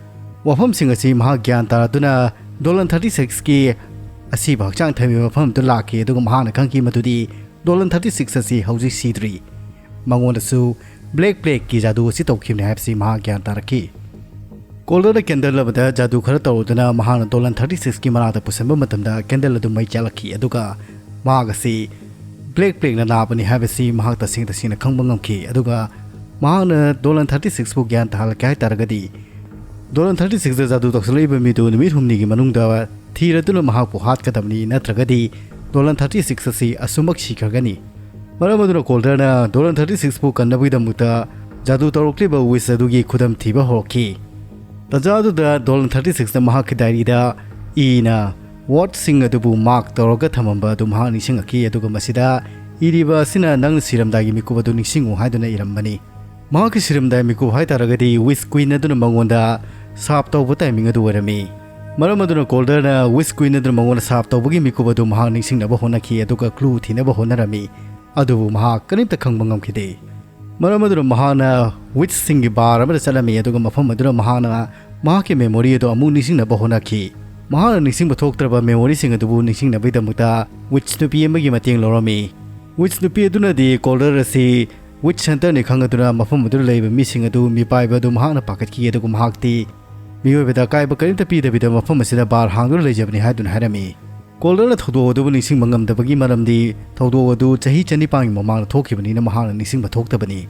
ꯋꯥꯐꯝꯁꯤꯡ ꯑꯁꯤ ꯃꯍꯥꯛ ꯒ꯭ꯌꯥꯟ ꯇꯥꯔꯗꯨꯅ Dolan thirty sixꯀꯤ ꯑꯁꯤꯕ ꯍꯛꯆꯥꯡ ꯊꯝꯃꯤꯕ ꯃꯐꯝ ꯑꯗꯨ ꯂꯥꯛꯈꯤ, ꯑꯗꯨꯒ ꯃꯍꯥꯛꯅ ꯈꯪꯈꯤ ꯃꯗꯨꯗꯤ Dolan thirty six ꯑꯁꯤ ꯍꯧꯖꯤꯛ ꯁꯤꯗ꯭ꯔꯤ꯫ ꯃꯉꯣꯟꯗꯁꯨ Black Plagueꯀꯤ ꯖꯥꯗꯨ ꯑꯁꯤ ꯇꯧꯈꯤꯕꯅꯤ ꯍꯥꯏꯕꯁꯤ ꯃꯍꯥꯛ ꯒ꯭ꯌꯥꯟ ꯇꯥꯔꯛꯈꯤ꯫ Calderꯅ candle ꯑꯃꯗ ꯖꯥꯗꯨ ꯈꯔ ꯇꯧꯔꯗꯨꯅ ꯃꯍꯥꯛꯅ Dolan thirty sixꯀꯤ ꯃꯅꯥꯛꯇ ꯄꯨꯁꯤꯟꯕ ꯃꯇꯝꯗ candle ꯑꯗꯨ ꯃꯩ ꯆꯥꯛꯂꯛꯈꯤ, ꯑꯗꯨꯒ ꯃꯍꯥꯛ ꯑꯁꯤ Black Plagueꯅ ꯅꯥꯕꯅꯤ ꯍꯥꯏꯕꯁꯤ ꯃꯍꯥꯛ ꯇꯁꯦꯡ ꯇꯁꯦꯡꯅ ꯈꯪꯕ ꯉꯝꯈꯤ꯫ ꯑꯗꯨꯒ ꯃꯍꯥꯛꯅ Dolan thirty sixꯄꯨ ꯒ꯭ꯌꯥꯟ ꯇꯥꯍꯜꯂꯛꯀꯦ ꯍꯥꯏ ꯇꯥꯔꯒꯗꯤ, Dolan thirty sixꯇ ꯖꯥꯗꯨ ꯇꯧꯁꯤꯜꯂꯛꯏꯕ ꯃꯤꯗꯨ ꯅꯨꯃꯤꯠ ꯍꯨꯝꯅꯤꯒꯤ ꯃꯅꯨꯡꯗ ꯊꯤꯔꯗꯨꯅ ꯃꯍꯥꯛꯄꯨ ꯍꯥꯠꯀꯗꯕꯅꯤ, ꯅꯠꯇ꯭ꯔꯒꯗꯤ Dolan thirty six ꯑꯁꯤ ꯑꯁꯨꯃꯛ ꯁꯤꯈ꯭ꯔꯒꯅꯤ꯫ ꯃꯔꯝ ꯑꯗꯨꯅ ꯀꯣꯜꯗꯔꯅ ꯗꯣꯂꯟ ꯊꯥꯔꯇꯤ ꯁꯤꯛꯁꯄꯨ ꯀꯟꯅꯕꯒꯤꯗꯃꯛꯇ ꯖꯥꯗꯨ ꯇꯧꯔꯛꯂꯤꯕ ꯋꯤꯁ ꯑꯗꯨꯒꯤ ꯈꯨꯗꯝ ꯊꯤꯕ ꯍꯧꯔꯛꯈꯤ꯫ ꯇꯟꯖꯥ ꯑꯗꯨꯗ ꯗꯣꯂꯟ ꯊꯥꯔꯇꯤ ꯁꯤꯛꯁꯅ ꯃꯍꯥꯛꯀꯤ ꯗꯥꯏꯔꯤꯗ ꯏꯅ ꯋꯥꯔꯗꯁꯤꯡ ꯑꯗꯨꯕꯨ ꯃꯥꯔꯛ ꯇꯧꯔꯒ ꯊꯝꯃꯝꯕ ꯑꯗꯨ ꯃꯍꯥꯛ ꯅꯤꯡꯁꯤꯡꯂꯛꯈꯤ, ꯑꯗꯨꯒ ꯃꯁꯤꯗ ꯏꯔꯤꯕ ꯑꯁꯤꯅ ꯅꯪꯅ ꯁꯤꯔꯝꯗꯥꯏꯒꯤ ꯃꯤꯀꯨꯞ ꯑꯗꯨ ꯅꯤꯡꯁꯤꯡꯉꯨ ꯍꯥꯏꯗꯨꯅ ꯏꯔꯝꯕꯅꯤ꯫ ꯃꯍꯥꯛꯀꯤ ꯁꯤꯔꯝꯗꯥꯏ ꯃꯤꯀꯨꯞ ꯍꯥꯏꯇꯥꯔꯒꯗꯤ ꯋꯤꯁ ꯀ꯭ꯋꯤꯟ ꯑꯗꯨꯅ ꯃꯉꯣꯟꯗ ꯁꯥꯞ ꯇꯧꯕ ꯇꯥꯏꯃꯤꯡ ꯑꯗꯨ ꯑꯣꯏꯔꯝꯃꯤ꯫ ꯃꯔꯝ ꯑꯗꯨꯅ ꯀꯣꯜꯗꯔꯅ ꯋꯤꯁ ꯀ꯭ꯋꯤꯟ ꯑꯗꯨꯅ ꯃꯉꯣꯟꯗ ꯁꯥꯞ ꯇꯧꯕꯒꯤ ꯃꯤꯀꯨꯞ ꯑꯗꯨ ꯃꯍꯥꯛ ꯅꯤꯡꯁꯤꯡꯅꯕ ꯍꯣꯠꯅꯈꯤ, ꯑꯗꯨꯒ ꯀ꯭ꯂꯨ ꯊꯤꯅꯕ ꯍꯣꯠꯅꯔꯝꯃꯤ, ꯑꯗꯨꯕꯨ ꯃꯍꯥꯛ ꯀꯔꯤꯝꯇ ꯈꯪꯕ ꯉꯝꯈꯤꯗꯦ꯫ ꯃꯔꯝ ꯑꯗꯨꯅ ꯃꯍꯥꯛꯅ ꯋꯤꯠꯁꯁꯤꯡꯒꯤ ꯕꯥꯔ ꯑꯃꯗ ꯆꯠꯂꯝꯃꯤ, ꯑꯗꯨꯒ ꯃꯐꯝ ꯑꯗꯨꯗ ꯃꯍꯥꯛꯅ ꯃꯍꯥꯛꯀꯤ ꯃꯦꯃꯣꯔꯤ ꯑꯗꯨ ꯑꯃꯨꯛ ꯅꯤꯡꯁꯤꯡꯅꯕ ꯍꯣꯠꯅꯈꯤ꯫ ꯃꯍꯥꯛꯅ ꯅꯤꯡꯁꯤꯡꯕ ꯊꯣꯛꯇ꯭ꯔꯕ ꯃꯦꯃꯣꯔꯤꯁꯤꯡ ꯑꯗꯨꯕꯨ ꯅꯤꯡꯁꯤꯡꯅꯕꯒꯤꯗꯃꯛꯇ ꯋꯤꯠꯁ ꯅꯨꯄꯤ ꯑꯃꯒꯤ ꯃꯇꯦꯡ ꯂꯧꯔꯝꯃꯤ꯫ ꯋꯤꯠꯁ ꯅꯨꯄꯤ ꯑꯗꯨꯅꯗꯤ ꯀꯣꯜꯗꯔ ꯑꯁꯤ ꯋꯤꯠꯁ ꯍꯟꯇꯔꯅꯤ ꯈꯪꯂꯗꯨꯅ ꯃꯐꯝ ꯑꯗꯨꯗ ꯂꯩꯕ ꯃꯤꯁꯤꯡ ꯑꯗꯨ ꯃꯤꯄꯥꯏꯕ ꯑꯗꯨ ꯃꯍꯥꯛꯅ ꯄꯥꯈꯠꯈꯤ, ꯑꯗꯨꯒ ꯃꯍꯥꯛꯇꯤ ꯃꯤꯑꯣꯏꯕꯗ ꯑꯀꯥꯏꯕ ꯀꯔꯤꯝꯇ ꯄꯤꯗꯕꯤꯗ ꯃꯐꯝ ꯑꯁꯤꯗ ꯕꯥꯔ ꯍꯥꯡꯗꯨꯅ ꯂꯩꯖꯕꯅꯤ ꯍꯥꯏꯗꯨꯅ ꯍꯥꯏꯔꯝꯃꯤ꯫ ꯀꯣꯜꯗꯔꯅ ꯊꯧꯗꯣꯛ ꯑꯗꯨꯕꯨ ꯅꯤꯡꯁꯤꯡꯕ ꯉꯝꯗꯕꯒꯤ ꯃꯔꯝꯗꯤ ꯊꯧꯗꯣꯛ ꯑꯗꯨ ꯆꯍꯤ ꯆꯅꯤꯄꯥꯟꯒꯤ ꯃꯃꯥꯡꯗ ꯊꯣꯛꯈꯤꯕꯅꯤꯅ ꯃꯍꯥꯛꯅ ꯅꯤꯡꯁꯤꯡꯕ ꯊꯣꯛꯇꯕꯅꯤ꯫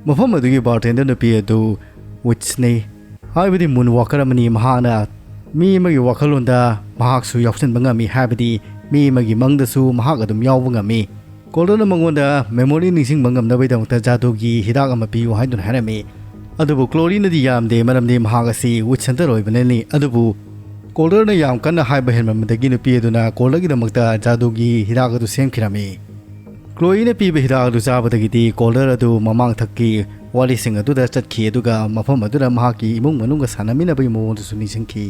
ꯃꯐꯝ ꯑꯗꯨꯒꯤ ꯕꯥꯔꯇꯦꯟꯗꯔ ꯅꯨꯄꯤ ꯑꯗꯨ ꯋꯤꯠꯁꯅꯤ, ꯍꯥꯏꯕꯗꯤ ꯃꯨꯟ ꯋꯥꯀꯔ ꯑꯃꯅꯤ꯫ ꯃꯍꯥꯛꯅ ꯃꯤ ꯑꯃꯒꯤ ꯋꯥꯈꯜꯂꯣꯟꯗ ꯃꯍꯥꯛꯁꯨ ꯌꯥꯎꯁꯤꯟꯕ ꯉꯝꯃꯤ, ꯍꯥꯏꯕꯗꯤ ꯃꯤ ꯑꯃꯒꯤ ꯃꯪꯗꯁꯨ ꯃꯍꯥꯛ ꯑꯗꯨꯝ ꯌꯥꯎꯕ ꯉꯝꯃꯤ꯫ ꯀꯣꯜꯗꯔꯅ ꯃꯉꯣꯟꯗ ꯃꯦꯃꯣꯔꯤ ꯅꯤꯡꯁꯤꯡꯕ ꯉꯝꯅꯕꯒꯤꯗꯃꯛꯇ ꯖꯥꯗꯨꯒꯤ ꯍꯤꯗꯥꯛ ꯑꯃ ꯄꯤꯌꯨ ꯍꯥꯏꯗꯨꯅ ꯍꯥꯏꯔꯝꯃꯤ꯫ ꯑꯗꯨꯕꯨ ꯀ꯭ꯂꯣꯔꯤꯅꯗꯤ ꯌꯥꯝꯗꯦ, ꯃꯔꯝꯗꯤ ꯃꯍꯥꯛ ꯑꯁꯤ ꯋꯤꯠꯁ ꯍꯟꯇꯔ ꯑꯣꯏꯕꯅꯅꯤ꯫ ꯑꯗꯨꯕꯨ ꯀꯣꯜꯗꯔꯅ ꯌꯥꯝ ꯀꯟꯅ ꯍꯥꯏꯕ ꯍꯦꯟꯃꯟꯕꯗꯒꯤ ꯅꯨꯄꯤ ꯑꯗꯨꯅ ꯀꯣꯜꯗꯔꯒꯤꯗꯃꯛꯇ ꯖꯥꯗꯨꯒꯤ ꯍꯤꯗꯥꯛ ꯑꯗꯨ ꯁꯦꯝꯈꯤꯔꯝꯃꯤ꯫ ꯀ꯭ꯂꯣꯏꯅ ꯄꯤꯕ ꯍꯤꯗꯥꯛ ꯑꯗꯨ ꯆꯥꯕꯗꯒꯤꯗꯤ ꯀꯣꯜꯗꯔ ꯑꯗꯨ ꯃꯃꯥꯡꯊꯛꯀꯤ ꯋꯥꯔꯤꯁꯤꯡ ꯑꯗꯨꯗ ꯆꯠꯈꯤ, ꯑꯗꯨꯒ ꯃꯐꯝ ꯑꯗꯨꯗ ꯃꯍꯥꯛꯀꯤ ꯏꯃꯨꯡ ꯃꯅꯨꯡꯒ ꯁꯥꯟꯅꯃꯤꯟꯅꯕꯒꯤ ꯃꯑꯣꯡꯗꯨꯁꯨ ꯅꯤꯡꯁꯤꯡꯈꯤ꯫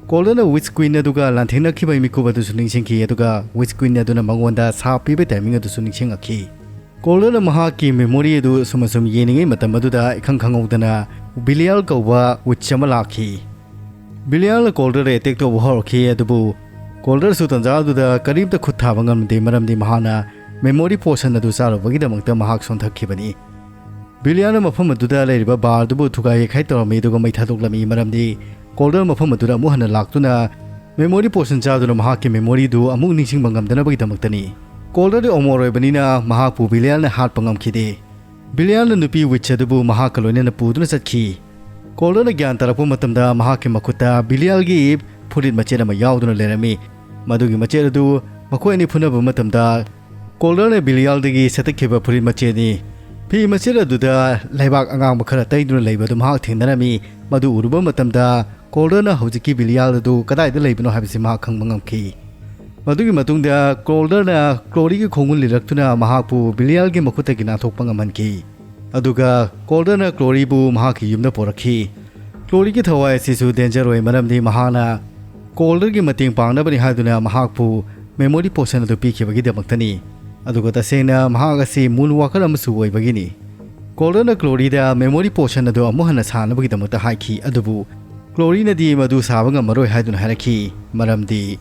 ꯀꯣꯜꯗꯔꯅ ꯋꯤꯠꯁ ꯀ꯭ꯋꯤꯟ ꯑꯗꯨꯒ ꯂꯥꯟꯊꯦꯡꯅꯈꯤꯕꯒꯤ ꯃꯤꯀꯨꯞ ꯑꯗꯨꯁꯨ ꯅꯤꯡꯁꯤꯡꯈꯤ, ꯑꯗꯨꯒ ꯋꯤꯠꯁ ꯀ꯭ꯋꯤꯟ ꯑꯗꯨꯅ ꯃꯉꯣꯟꯗ ꯁꯥꯞ ꯄꯤꯕ ꯇꯥꯏꯃꯤꯡ ꯑꯗꯨꯁꯨ ꯅꯤꯡꯁꯤꯡꯂꯛꯈꯤ꯫ ꯀꯣꯜꯗꯔꯅ ꯃꯍꯥꯛꯀꯤ ꯃꯦꯃꯣꯔꯤ ꯑꯗꯨ ꯑꯁꯨꯝ ꯑꯁꯨꯝ ꯌꯦꯡꯂꯤꯉꯩ ꯃꯇꯝ ꯑꯗꯨꯗ ꯏꯈꯪ ꯈꯪꯍꯧꯗꯅ ꯕꯤꯂꯤꯌꯥꯜ ꯀꯧꯕ ꯋꯤꯠꯁ ꯑꯃ ꯂꯥꯛꯈꯤ꯫ ꯕꯤꯂꯤꯌꯥꯜꯅ ꯀꯣꯜꯗꯔꯗ ꯑꯦꯇꯦꯛ ꯇꯧꯕ ꯍꯧꯔꯛꯈꯤ, ꯑꯗꯨꯕꯨ ꯀꯣꯜꯗꯔꯁꯨ ꯇꯟꯖꯥ ꯑꯗꯨꯗ ꯀꯔꯤꯝꯇ ꯈꯨꯠ ꯊꯥꯕ ꯉꯝꯗꯦ, ꯃꯔꯝꯗꯤ ꯃꯍꯥꯛꯅ ꯃꯦꯃꯣꯔꯤ ꯄꯣꯁꯟ ꯑꯗꯨ ꯆꯥꯔꯨꯕꯒꯤꯗꯃꯛꯇ ꯃꯍꯥꯛ ꯁꯣꯟꯊꯈꯤꯕꯅꯤ꯫ ꯕꯤꯂꯤꯌꯥꯜꯅ ꯃꯐꯝ ꯑꯗꯨꯗ ꯂꯩꯔꯤꯕ ꯕꯥꯔ ꯑꯗꯨꯕꯨ ꯊꯨꯒꯥꯏ ꯌꯩꯈꯥꯏ ꯇꯧꯔꯝꯃꯤ, ꯑꯗꯨꯒ ꯃꯩ ꯊꯥꯗꯣꯛꯂꯝꯃꯤ, ꯃꯔꯝꯗꯤ ꯀꯣꯜꯗꯔ ꯃꯐꯝ ꯑꯗꯨꯗ ꯑꯃꯨꯛ ꯍꯟꯅ ꯂꯥꯛꯇꯨꯅ ꯃꯦꯃꯣꯔꯤ ꯄꯣꯁꯟ ꯆꯥꯗꯨꯅ ꯃꯍꯥꯛꯀꯤ ꯃꯦꯃꯣꯔꯤꯗꯨ ꯑꯃꯨꯛ ꯅꯤꯡꯁꯤꯡꯕ ꯉꯝꯗꯅꯕꯒꯤꯗꯃꯛꯇꯅꯤ꯫ ꯀꯣꯜꯗꯔꯗꯤ ꯑꯃꯣꯔ ꯑꯣꯏꯕꯅꯤꯅ ꯃꯍꯥꯛꯄꯨ ꯕꯤꯂꯤꯌꯥꯜꯅ ꯍꯥꯠꯄ ꯉꯝꯈꯤꯗꯦ꯫ ꯕꯤꯂꯤꯌꯥꯜꯅ ꯅꯨꯄꯤ ꯋꯤꯠꯁ ꯑꯗꯨꯕꯨ ꯃꯍꯥꯛꯀ ꯂꯣꯏꯅꯅ ꯄꯨꯗꯨꯅ ꯆꯠꯈꯤ꯫ ꯀꯣꯜꯗꯔꯅ ꯒ꯭ꯌꯥꯟ ꯇꯥꯔꯛꯄ ꯃꯇꯝꯗ ꯃꯍꯥꯛꯀꯤ ꯃꯈꯨꯠꯇ ꯕꯤꯂꯤꯌꯥꯜꯒꯤ ꯐꯨꯔꯤꯠ ꯃꯆꯦꯠ ꯑꯃ ꯌꯥꯎꯗꯨꯅ ꯂꯩꯔꯝꯃꯤ꯫ ꯃꯗꯨꯒꯤ ꯃꯆꯦꯠ ꯑꯗꯨ ꯃꯈꯣꯏ ꯑꯅꯤ ꯐꯨꯅꯕ ꯃꯇꯝꯗ ꯀꯣꯜꯗꯔꯅ ꯕꯤꯂꯤꯌꯥꯜꯗꯒꯤ ꯁꯦꯠꯇꯠꯈꯤꯕ ꯐꯨꯔꯤꯠ ꯃꯆꯦꯠꯅꯤ꯫ ꯐꯤ ꯃꯆꯦꯠ ꯑꯗꯨꯗ ꯂꯩꯕꯥꯛ ꯑꯉꯥꯡꯕ ꯈꯔ ꯇꯩꯗꯨꯅ ꯂꯩꯕꯗꯨ ꯃꯍꯥꯛ ꯊꯦꯡꯅꯔꯝꯃꯤ꯫ ꯃꯗꯨ ꯎꯔꯨꯕ ꯃꯇꯝꯗ ꯀꯣꯜꯗꯔꯅ ꯍꯧꯖꯤꯛꯀꯤ ꯕꯤꯂꯤꯌꯥꯜ ꯑꯗꯨ ꯀꯗꯥꯏꯗ ꯂꯩꯕꯅꯣ ꯍꯥꯏꯕꯁꯤ ꯃꯍꯥꯛ ꯈꯪꯕ ꯉꯝꯈꯤ꯫ ꯃꯗꯨꯒꯤ ꯃꯇꯨꯡꯗ ꯀꯣꯜꯗꯔꯅ ꯀ꯭ꯂꯣꯔꯤꯒꯤ ꯈꯣꯡꯒꯨꯜ ꯂꯤꯔꯛꯇꯨꯅ ꯃꯍꯥꯛꯄꯨ ꯕꯤꯂꯤꯌꯥꯜꯒꯤ ꯃꯈꯨꯠꯇꯒꯤ ꯅꯥꯟꯊꯣꯛꯄ ꯉꯝꯍꯟꯈꯤ꯫ ꯑꯗꯨꯒ ꯀꯣꯜꯗꯔꯅ ꯀ꯭ꯂꯣꯔꯤꯕꯨ ꯃꯍꯥꯛꯀꯤ ꯌꯨꯝꯗ ꯄꯨꯔꯛꯈꯤ꯫ ꯀ꯭ꯂꯣꯔꯤꯒꯤ ꯊꯋꯥꯏ ꯑꯁꯤꯁꯨ ꯗꯦꯟꯖꯔ ꯑꯣꯏ, ꯃꯔꯝꯗꯤ ꯃꯍꯥꯛꯅ ꯀꯣꯜꯗꯔꯒꯤ ꯃꯇꯦꯡ ꯄꯥꯡꯅꯕꯅꯤ ꯍꯥꯏꯗꯨꯅ ꯃꯍꯥꯛꯄꯨ ꯃꯦꯃꯣꯔꯤ ꯄꯣꯁꯟ ꯑꯗꯨ ꯄꯤꯈꯤꯕꯒꯤꯗꯃꯛꯇꯅꯤ꯫ ꯑꯗꯨꯒ ꯇꯁꯦꯡꯅ ꯃꯍꯥꯛ ꯑꯁꯤ ꯃꯨꯟ ꯋꯥꯀꯔ ꯑꯃꯁꯨ ꯑꯣꯏꯕꯒꯤꯅꯤ꯫ ꯀꯣꯜꯗꯔꯅ ꯀ꯭ꯂꯣꯔꯤꯗ ꯃꯦꯃꯣꯔꯤ ꯄꯣꯁꯟ ꯑꯗꯨ ꯑꯃꯨꯛ ꯍꯟꯅ ꯁꯥꯅꯕꯒꯤꯗꯃꯛꯇ ꯍꯥꯏꯈꯤ, ꯑꯗꯨꯕꯨ ꯀ꯭ꯂꯣꯔꯤꯅꯗꯤ ꯃꯗꯨ ꯁꯥꯕ ꯉꯝꯃꯔꯣꯏ ꯍꯥꯏꯗꯨꯅ ꯍꯥꯏꯔꯛꯈꯤ, ꯃꯔꯝꯗꯤ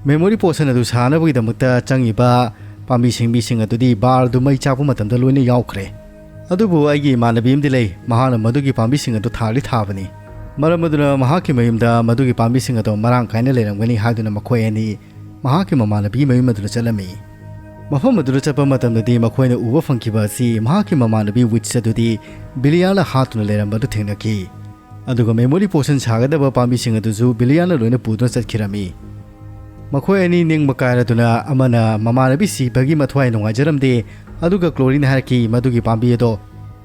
ꯃꯦꯃꯣꯔꯤ ꯄꯣꯁꯟ ꯑꯗꯨ ꯁꯥꯅꯕꯒꯤꯗꯃꯛꯇ ꯆꯪꯉꯤꯕ ꯄꯥꯝꯕꯤ ꯁꯤꯡꯕꯤꯁꯤꯡ ꯑꯗꯨꯗꯤ ꯕꯥꯔ ꯑꯗꯨ ꯃꯩ ꯆꯥꯛꯄ ꯃꯇꯝꯗ ꯂꯣꯏꯅ ꯌꯥꯎꯈ꯭ꯔꯦ꯫ ꯑꯗꯨꯕꯨ ꯑꯩꯒꯤ ꯏꯃꯥꯟꯅꯕꯤ ꯑꯃꯗꯤ ꯂꯩ, ꯃꯍꯥꯛꯅ ꯃꯗꯨꯒꯤ ꯄꯥꯝꯕꯤꯁꯤꯡ ꯑꯗꯨ ꯊꯥꯗꯤ ꯊꯥꯕꯅꯤ꯫ ꯃꯔꯝ ꯑꯗꯨꯅ ꯃꯍꯥꯛꯀꯤ ꯃꯌꯨꯝꯗ ꯃꯗꯨꯒꯤ ꯄꯥꯝꯕꯤꯁꯤꯡ ꯑꯗꯨ ꯃꯔꯥꯡ ꯀꯥꯏꯅ ꯂꯩꯔꯝꯒꯅꯤ ꯍꯥꯏꯗꯨꯅ ꯃꯈꯣꯏ ꯑꯅꯤ ꯃꯍꯥꯛꯀꯤ ꯃꯃꯥꯟꯅꯕꯤꯒꯤ ꯃꯌꯨꯝ ꯑꯗꯨꯗ ꯆꯠꯂꯝꯃꯤ꯫ ꯃꯐꯝ ꯑꯗꯨꯗ ꯆꯠꯄ ꯃꯇꯝꯗꯗꯤ ꯃꯈꯣꯏꯅ ꯎꯕ ꯐꯪꯈꯤꯕ ꯑꯁꯤ ꯃꯍꯥꯛꯀꯤ ꯃꯃꯥꯟꯅꯕꯤ ꯋꯤꯠꯆ ꯑꯗꯨꯗꯤ ꯕꯤꯂꯤꯌꯥꯅ ꯍꯥꯠꯇꯨꯅ ꯂꯩꯔꯝꯕꯗꯨ ꯊꯦꯡꯅꯈꯤ꯫ ꯑꯗꯨꯒ ꯃꯦꯃꯣꯔꯤ ꯄꯣꯁꯟ ꯁꯥꯒꯗꯕ ꯄꯥꯝꯕꯤꯁꯤꯡ ꯑꯗꯨꯁꯨ ꯕꯤꯂꯤꯌꯥꯅ ꯂꯣꯏꯅ ꯄꯨꯗꯨꯅ ꯆꯠꯈꯤꯔꯝꯃꯤ꯫ ꯃꯈꯣꯏ ꯑꯅꯤ ꯅꯤꯡꯕ ꯀꯥꯏꯔꯗꯨꯅ ꯑꯃꯅ ꯃꯃꯥꯟꯅꯕꯤ ꯁꯤꯕꯒꯤ ꯃꯊ꯭ꯋꯥꯏ ꯅꯨꯡꯉꯥꯏꯖꯔꯝꯗꯦ, ꯑꯗꯨꯒ ꯀ꯭ꯂꯣꯔꯤꯅ ꯍꯥꯏꯔꯛꯈꯤ, ꯃꯗꯨꯒꯤ ꯄꯥꯝꯕꯤ ꯑꯗꯣ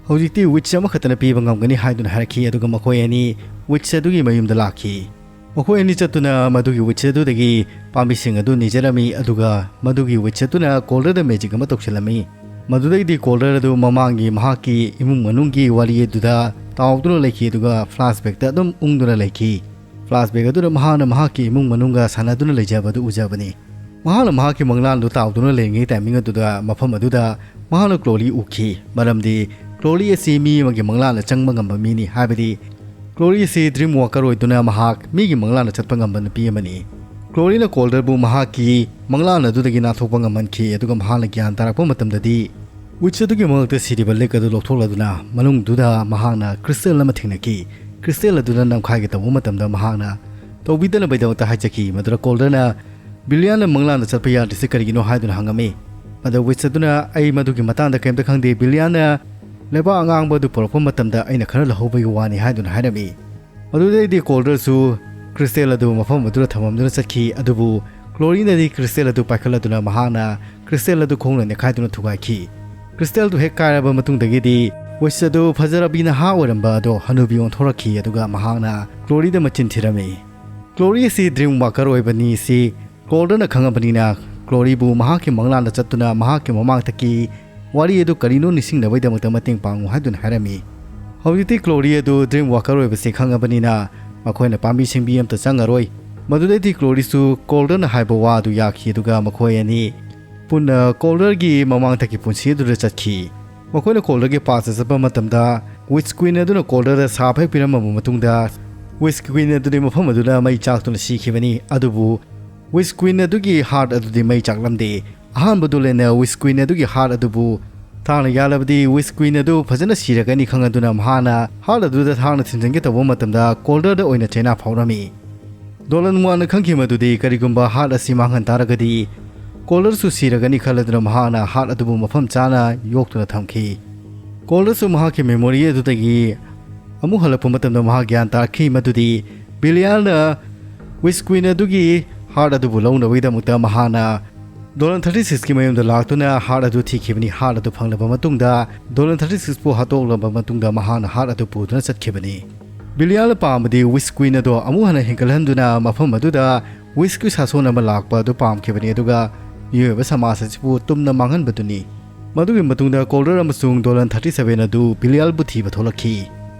ꯍꯧꯖꯤꯛꯇꯤ ꯋꯤꯠꯆ ꯑꯃꯈꯛꯇꯅ ꯄꯤꯕ ꯉꯝꯒꯅꯤ ꯍꯥꯏꯗꯨꯅ ꯍꯥꯏꯔꯛꯈꯤ꯫ ꯑꯗꯨꯒ ꯃꯈꯣꯏ ꯑꯅꯤ ꯋꯤꯠꯆ ꯑꯗꯨꯒꯤ ꯃꯌꯨꯝꯗ ꯂꯥꯛꯈꯤ꯫ ꯃꯈꯣꯏ ꯑꯅꯤ ꯆꯠꯇꯨꯅ ꯃꯗꯨꯒꯤ ꯋꯤꯠꯆ ꯑꯗꯨꯗꯒꯤ ꯄꯥꯝꯕꯤꯁꯤꯡ ꯑꯗꯨ ꯅꯤꯖꯔꯝꯃꯤ, ꯑꯗꯨꯒ ꯃꯗꯨꯒꯤ ꯋꯤꯠꯆ ꯑꯗꯨꯅ ꯀꯣꯜꯗꯔꯗ ꯃꯦꯖꯤꯛ ꯑꯃ ꯇꯧꯁꯤꯜꯂꯝꯃꯤ꯫ ꯃꯗꯨꯗꯒꯤꯗꯤ ꯀꯣꯜꯗꯔ ꯑꯗꯨ ꯃꯃꯥꯡꯒꯤ ꯃꯍꯥꯛꯀꯤ ꯏꯃꯨꯡ ꯃꯅꯨꯡꯒꯤ ꯋꯥꯔꯤ ꯑꯗꯨꯗ ꯇꯥꯎꯗꯨꯅ ꯂꯩꯈꯤ, ꯑꯗꯨꯒ ꯐ꯭ꯂꯥꯁꯕꯦꯛꯇ ꯑꯗꯨꯝ ꯎꯪꯗꯨꯅ ꯂꯩꯈꯤ꯫ ꯐ꯭ꯂꯥꯁꯕꯦꯛ ꯑꯗꯨꯗ ꯃꯍꯥꯛꯅ ꯃꯍꯥꯛꯀꯤ ꯏꯃꯨꯡ ꯃꯅꯨꯡꯒ ꯁꯥꯟꯅꯗꯨꯅ ꯂꯩꯖꯕꯗꯨ ꯎꯖꯕꯅꯤ꯫ ꯃꯍꯥꯛꯅ ꯃꯍꯥꯛꯀꯤ ꯃꯪꯂꯥꯟꯗꯨ ꯇꯥꯎꯗꯨꯅ ꯂꯩꯔꯤꯉꯩ ꯇꯥꯏꯃꯤꯡ ꯑꯗꯨꯗ ꯃꯐꯝ ꯑꯗꯨꯗ ꯃꯍꯥꯛꯅ ꯀ꯭ꯂꯣꯔꯤ ꯎꯈꯤ, ꯃꯔꯝꯗꯤ ꯀ꯭ꯂꯣꯔꯤ ꯑꯁꯤ ꯃꯤ ꯑꯃꯒꯤ ꯃꯪꯂꯥꯟꯗ ꯆꯪꯕ ꯉꯝꯕ ꯃꯤꯅꯤ, ꯍꯥꯏꯕꯗꯤ ꯀ꯭ꯂꯣꯔꯤ ꯑꯁꯤ ꯗ꯭ꯔꯤꯝ ꯋꯥꯀꯔ ꯑꯣꯏꯗꯨꯅ ꯃꯍꯥꯛ ꯃꯤꯒꯤ ꯃꯪꯂꯥꯟꯗ ꯆꯠꯄ ꯉꯝꯕ ꯅꯨꯄꯤ ꯑꯃꯅꯤ꯫ ꯀ꯭ꯂꯣꯔꯤꯅ ꯀꯣꯜꯗꯔꯕꯨ ꯃꯍꯥꯛꯀꯤ ꯃꯪꯂꯥꯟ ꯑꯗꯨꯗꯒꯤ ꯅꯥꯟꯊꯣꯛꯄ ꯉꯝꯍꯟꯈꯤ, ꯑꯗꯨꯒ ꯃꯍꯥꯛꯅ ꯒ꯭ꯌꯥꯟ ꯇꯥꯔꯛꯄ ꯃꯇꯝꯗꯗꯤ ꯋꯤꯠꯆ ꯑꯗꯨꯒꯤ ꯃꯉꯛꯇ ꯁꯤꯔꯤꯕ ꯂꯤꯛ ꯑꯗꯨ ꯂꯧꯊꯣꯛꯂꯗꯨꯅ ꯃꯅꯨꯡꯗꯨꯗ ꯃꯍꯥꯛꯅ ꯀ꯭ꯔꯤꯁꯇꯦꯜ ꯑꯃ ꯊꯦꯡꯅꯈꯤ꯫ ꯀ꯭ꯔꯤꯁꯇꯦꯜ ꯑꯗꯨꯗ ꯅꯝꯈꯥꯏꯒꯦ ꯇꯧꯕ ꯃꯇꯝꯗ ꯃꯍꯥꯛꯅ ꯇꯧꯕꯤꯗꯅꯕꯒꯤꯗꯃꯛꯇ ꯍꯥꯏꯖꯈꯤ꯫ ꯃꯗꯨꯗ ꯀꯣꯜꯗꯔꯅ ꯕꯤꯂꯤꯌꯥꯅ ꯃꯪꯂꯥꯟꯗ ꯆꯠꯄ ꯌꯥꯗ꯭ꯔꯤꯁꯤ ꯀꯔꯤꯒꯤꯅꯣ ꯍꯥꯏꯗꯨꯅ ꯍꯪꯉꯝꯃꯤ꯫ ꯑꯗ ꯋꯤꯠꯆ ꯑꯗꯨꯅ, "ꯑꯩ ꯃꯗꯨꯒꯤ ꯃꯇꯥꯡꯗ ꯀꯔꯤꯝꯇ ꯈꯪꯗꯦ, ꯕꯤꯂꯤꯌꯥꯅ ꯂꯩꯕꯥꯛ ꯑꯉꯥꯡꯕ ꯑꯗꯨ ꯄꯨꯔꯛꯄ ꯃꯇꯝꯗ ꯑꯩꯅ ꯈꯔ ꯂꯧꯍꯧꯕꯒꯤ ꯋꯥꯅꯤ" ꯍꯥꯏꯗꯨꯅ ꯍꯥꯏꯔꯝꯃꯤ꯫ ꯃꯗꯨꯗꯩꯗꯤ ꯀꯣꯜꯗꯔꯁꯨ ꯀ꯭ꯔꯤꯁꯇꯦꯜ ꯑꯗꯨ ꯃꯐꯝ ꯑꯗꯨꯗ ꯊꯝꯃꯝꯗꯨꯅ ꯆꯠꯈꯤ, ꯑꯗꯨꯕꯨ ꯀ꯭ꯂꯣꯔꯤꯅꯗꯤ ꯀ꯭ꯔꯤꯁꯇꯦꯜ ꯑꯗꯨ ꯄꯥꯏꯈꯠꯂꯗꯨꯅ ꯃꯍꯥꯛꯅ ꯀ꯭ꯔꯤꯁꯇꯦꯜ ꯑꯗꯨ ꯈꯣꯡꯅ ꯅꯦꯠꯈꯥꯏꯗꯨꯅ ꯊꯨꯒꯥꯏꯈꯤ꯫ ꯀ꯭ꯔꯤꯁꯇꯦꯜꯗꯨ ꯍꯦꯛ ꯀꯥꯏꯔꯕ ꯃꯇꯨꯡꯗꯒꯤꯗꯤ ꯋꯤꯁ ꯑꯗꯨ ꯐꯖꯔꯕꯤ ꯅꯍꯥ ꯑꯣꯏꯔꯝꯕ ꯑꯗꯣ ꯍꯅꯨꯕꯤ ꯑꯣꯟꯊꯣꯔꯛꯈꯤ, ꯑꯗꯨꯒ ꯃꯍꯥꯛꯅ ꯀ꯭ꯂꯣꯔꯤꯗ ꯃꯆꯤꯟ ꯊꯤꯔꯝꯃꯤ꯫ ꯀ꯭ꯂꯣꯔꯤ ꯑꯁꯤ ꯗ꯭ꯔꯤꯝ ꯋꯥꯀꯔ ꯑꯣꯏꯕꯅꯤ꯫ ꯁꯤ ꯀꯣꯜꯗꯔꯅ ꯈꯪꯉꯕꯅꯤꯅ ꯀ꯭ꯂꯣꯔꯤꯕꯨ ꯃꯍꯥꯛꯀꯤ ꯃꯪꯂꯥꯟꯗ ꯆꯠꯇꯨꯅ ꯃꯍꯥꯛꯀꯤ ꯃꯃꯥꯡꯊꯛꯀꯤ ꯋꯥꯔꯤ ꯑꯗꯨ ꯀꯔꯤꯅꯣ ꯅꯤꯡꯁꯤꯡꯅꯕꯒꯤꯗꯃꯛꯇ ꯃꯇꯦꯡ ꯄꯥꯡꯉꯨ ꯍꯥꯏꯗꯨꯅ ꯍꯥꯏꯔꯝꯃꯤ꯫ ꯍꯧꯖꯤꯛꯇꯤ ꯀ꯭ꯂꯣꯔꯤ ꯑꯗꯨ ꯗ꯭ꯔꯤꯝ ꯋꯥꯀꯔ ꯑꯣꯏꯕꯁꯤ ꯈꯪꯉꯕꯅꯤꯅ ꯃꯈꯣꯏꯅ ꯄꯥꯝꯕꯤ ꯁꯤꯡꯕꯤ ꯑꯃꯠꯇ ꯆꯪꯉꯔꯣꯏ꯫ ꯃꯗꯨꯗꯩꯗꯤ ꯀ꯭ꯂꯣꯔꯤꯁꯨ ꯀꯣꯜꯗꯔꯅ ꯍꯥꯏꯕ ꯋꯥ ꯑꯗꯨ ꯌꯥꯈꯤ, ꯑꯗꯨꯒ ꯃꯈꯣꯏ ꯑꯅꯤ ꯄꯨꯟꯅ ꯀꯣꯜꯗꯔꯒꯤ ꯃꯃꯥꯡꯊꯛꯀꯤ ꯄꯨꯟꯁꯤ ꯑꯗꯨꯗ ꯆꯠꯈꯤ꯫ ꯃꯈꯣꯏꯅ ꯀꯣꯜꯗꯔꯒꯤ ꯄꯥꯁꯇ ꯆꯠꯄ ꯃꯇꯝꯗ ꯋꯤꯁ ꯀ꯭ꯋꯤꯟ ꯑꯗꯨꯅ ꯀꯣꯜꯗꯔꯗ ꯁꯥꯞ ꯍꯦꯛ ꯄꯤꯔꯝꯃꯕ ꯃꯇꯨꯡꯗ ꯋꯤꯁ ꯀ꯭ꯋꯤꯟ ꯑꯗꯨꯗꯤ ꯃꯐꯝ ꯑꯗꯨꯗ ꯃꯩ ꯆꯥꯛꯇꯨꯅ ꯁꯤꯈꯤꯕꯅꯤ꯫ ꯑꯗꯨꯕꯨ ꯋꯤꯁ ꯀ꯭ꯋꯤꯟ ꯑꯗꯨꯒꯤ ꯍꯥꯔꯠ ꯑꯗꯨꯗꯤ ꯃꯩ ꯆꯥꯛꯂꯝꯗꯦ꯫ ꯑꯍꯥꯟꯕ ꯗꯣꯂꯦꯟꯅ ꯋꯤꯁ ꯀ꯭ꯋꯤꯟ ꯑꯗꯨꯒꯤ ꯍꯥꯔꯠ ꯑꯗꯨꯕꯨ ꯊꯥꯡꯅ ꯌꯥꯜꯂꯕꯗꯤ ꯋꯤꯁ ꯀ꯭ꯋꯤꯟ ꯑꯗꯨ ꯐꯖꯅ ꯁꯤꯔꯒꯅꯤ ꯈꯪꯉꯗꯨꯅ ꯃꯍꯥꯛꯅ ꯍꯥꯔꯠ ꯑꯗꯨꯗ ꯊꯥꯡꯅ ꯊꯤꯟꯖꯤꯟꯒꯦ ꯇꯧꯕ ꯃꯇꯝꯗ ꯀꯣꯜꯗꯔꯗ ꯑꯣꯏꯅ ꯆꯩꯅꯥ ꯐꯥꯎꯔꯝꯃꯤ꯫ ꯗꯣꯂꯟ ꯋꯥꯟꯅ ꯈꯪꯈꯤ ꯃꯗꯨꯗꯤ ꯀꯔꯤꯒꯨꯝꯕ ꯍꯥꯔꯠ ꯑꯁꯤ ꯃꯥꯡꯍꯟ ꯇꯥꯔꯒꯗꯤ ꯀꯣꯜꯗꯔꯁꯨ ꯁꯤꯔꯒꯅꯤ ꯈꯜꯂꯗꯨꯅ ꯃꯍꯥꯛꯅ ꯍꯥꯔꯠ ꯑꯗꯨꯕꯨ ꯃꯐꯝ ꯆꯥꯅ ꯌꯣꯛꯇꯨꯅ ꯊꯝꯈꯤ꯫ ꯀꯣꯜꯗꯔꯁꯨ ꯃꯍꯥꯛꯀꯤ ꯃꯦꯃꯣꯔꯤ ꯑꯗꯨꯗꯒꯤ ꯑꯃꯨꯛ ꯍꯜꯂꯛꯄ ꯃꯇꯝꯗ ꯃꯍꯥꯛ ꯒ꯭ꯌꯥꯟ ꯇꯥꯔꯛꯈꯤ ꯃꯗꯨꯗꯤ ꯕꯤꯂꯤꯌꯥꯜꯅ ꯋꯤꯁ ꯀ꯭ꯋꯤꯟ ꯑꯗꯨꯒꯤ ꯍꯥꯔꯠ ꯑꯗꯨꯕꯨ ꯂꯧꯅꯕꯒꯤꯗꯃꯛꯇ ꯃꯍꯥꯛꯅ ꯗꯣꯂꯟ ꯊꯥꯔꯇꯤ ꯁꯤꯛꯁꯀꯤ ꯃꯌꯨꯝꯗ ꯂꯥꯛꯇꯨꯅ ꯍꯥꯔꯠ ꯑꯗꯨ ꯊꯤꯈꯤꯕꯅꯤ꯫ ꯍꯥꯔꯠ ꯑꯗꯨ ꯐꯪꯂꯕ ꯃꯇꯨꯡꯗ ꯗꯣꯂꯟ ꯊꯥꯔꯇꯤ ꯁꯤꯛꯁꯄꯨ ꯍꯥꯠꯇꯣꯛꯂꯕ ꯃꯇꯨꯡꯗ ꯃꯍꯥꯛꯅ ꯍꯥꯔꯠ ꯑꯗꯨ ꯄꯨꯗꯨꯅ ꯆꯠꯈꯤꯕꯅꯤ꯫ ꯕꯤꯂꯤꯌꯥꯜꯅ ꯄꯥꯝꯕꯗꯤ ꯋꯤꯁ ꯀ꯭ꯋꯤꯟ ꯑꯗꯣ ꯑꯃꯨꯛ ꯍꯟꯅ ꯍꯦꯟꯒꯠꯍꯟꯗꯨꯅ ꯃꯐꯝ ꯑꯗꯨꯗ ꯋꯤꯁꯀꯤ ꯁꯥꯁꯣꯟ ꯑꯃ ꯂꯥꯛꯄ ꯑꯗꯨ ꯄꯥꯝꯈꯤꯕꯅꯤ, ꯑꯗꯨꯒ ꯃꯤꯑꯣꯏꯕ ꯁꯃꯥꯖ ꯑꯁꯤꯕꯨ ꯇꯨꯝꯅ ꯃꯥꯡꯍꯟꯕꯗꯨꯅꯤ꯫ ꯃꯗꯨꯒꯤ ꯃꯇꯨꯡꯗ ꯀꯣꯜꯗꯔ ꯑꯃꯁꯨꯡ ꯗꯣꯂꯟ ꯊꯥꯔꯇꯤ ꯁꯚꯦꯟ ꯑꯗꯨ ꯕꯤꯂꯤꯌꯥꯜꯕꯨ ꯊꯤꯕ ꯊꯣꯛꯂꯛꯈꯤ꯫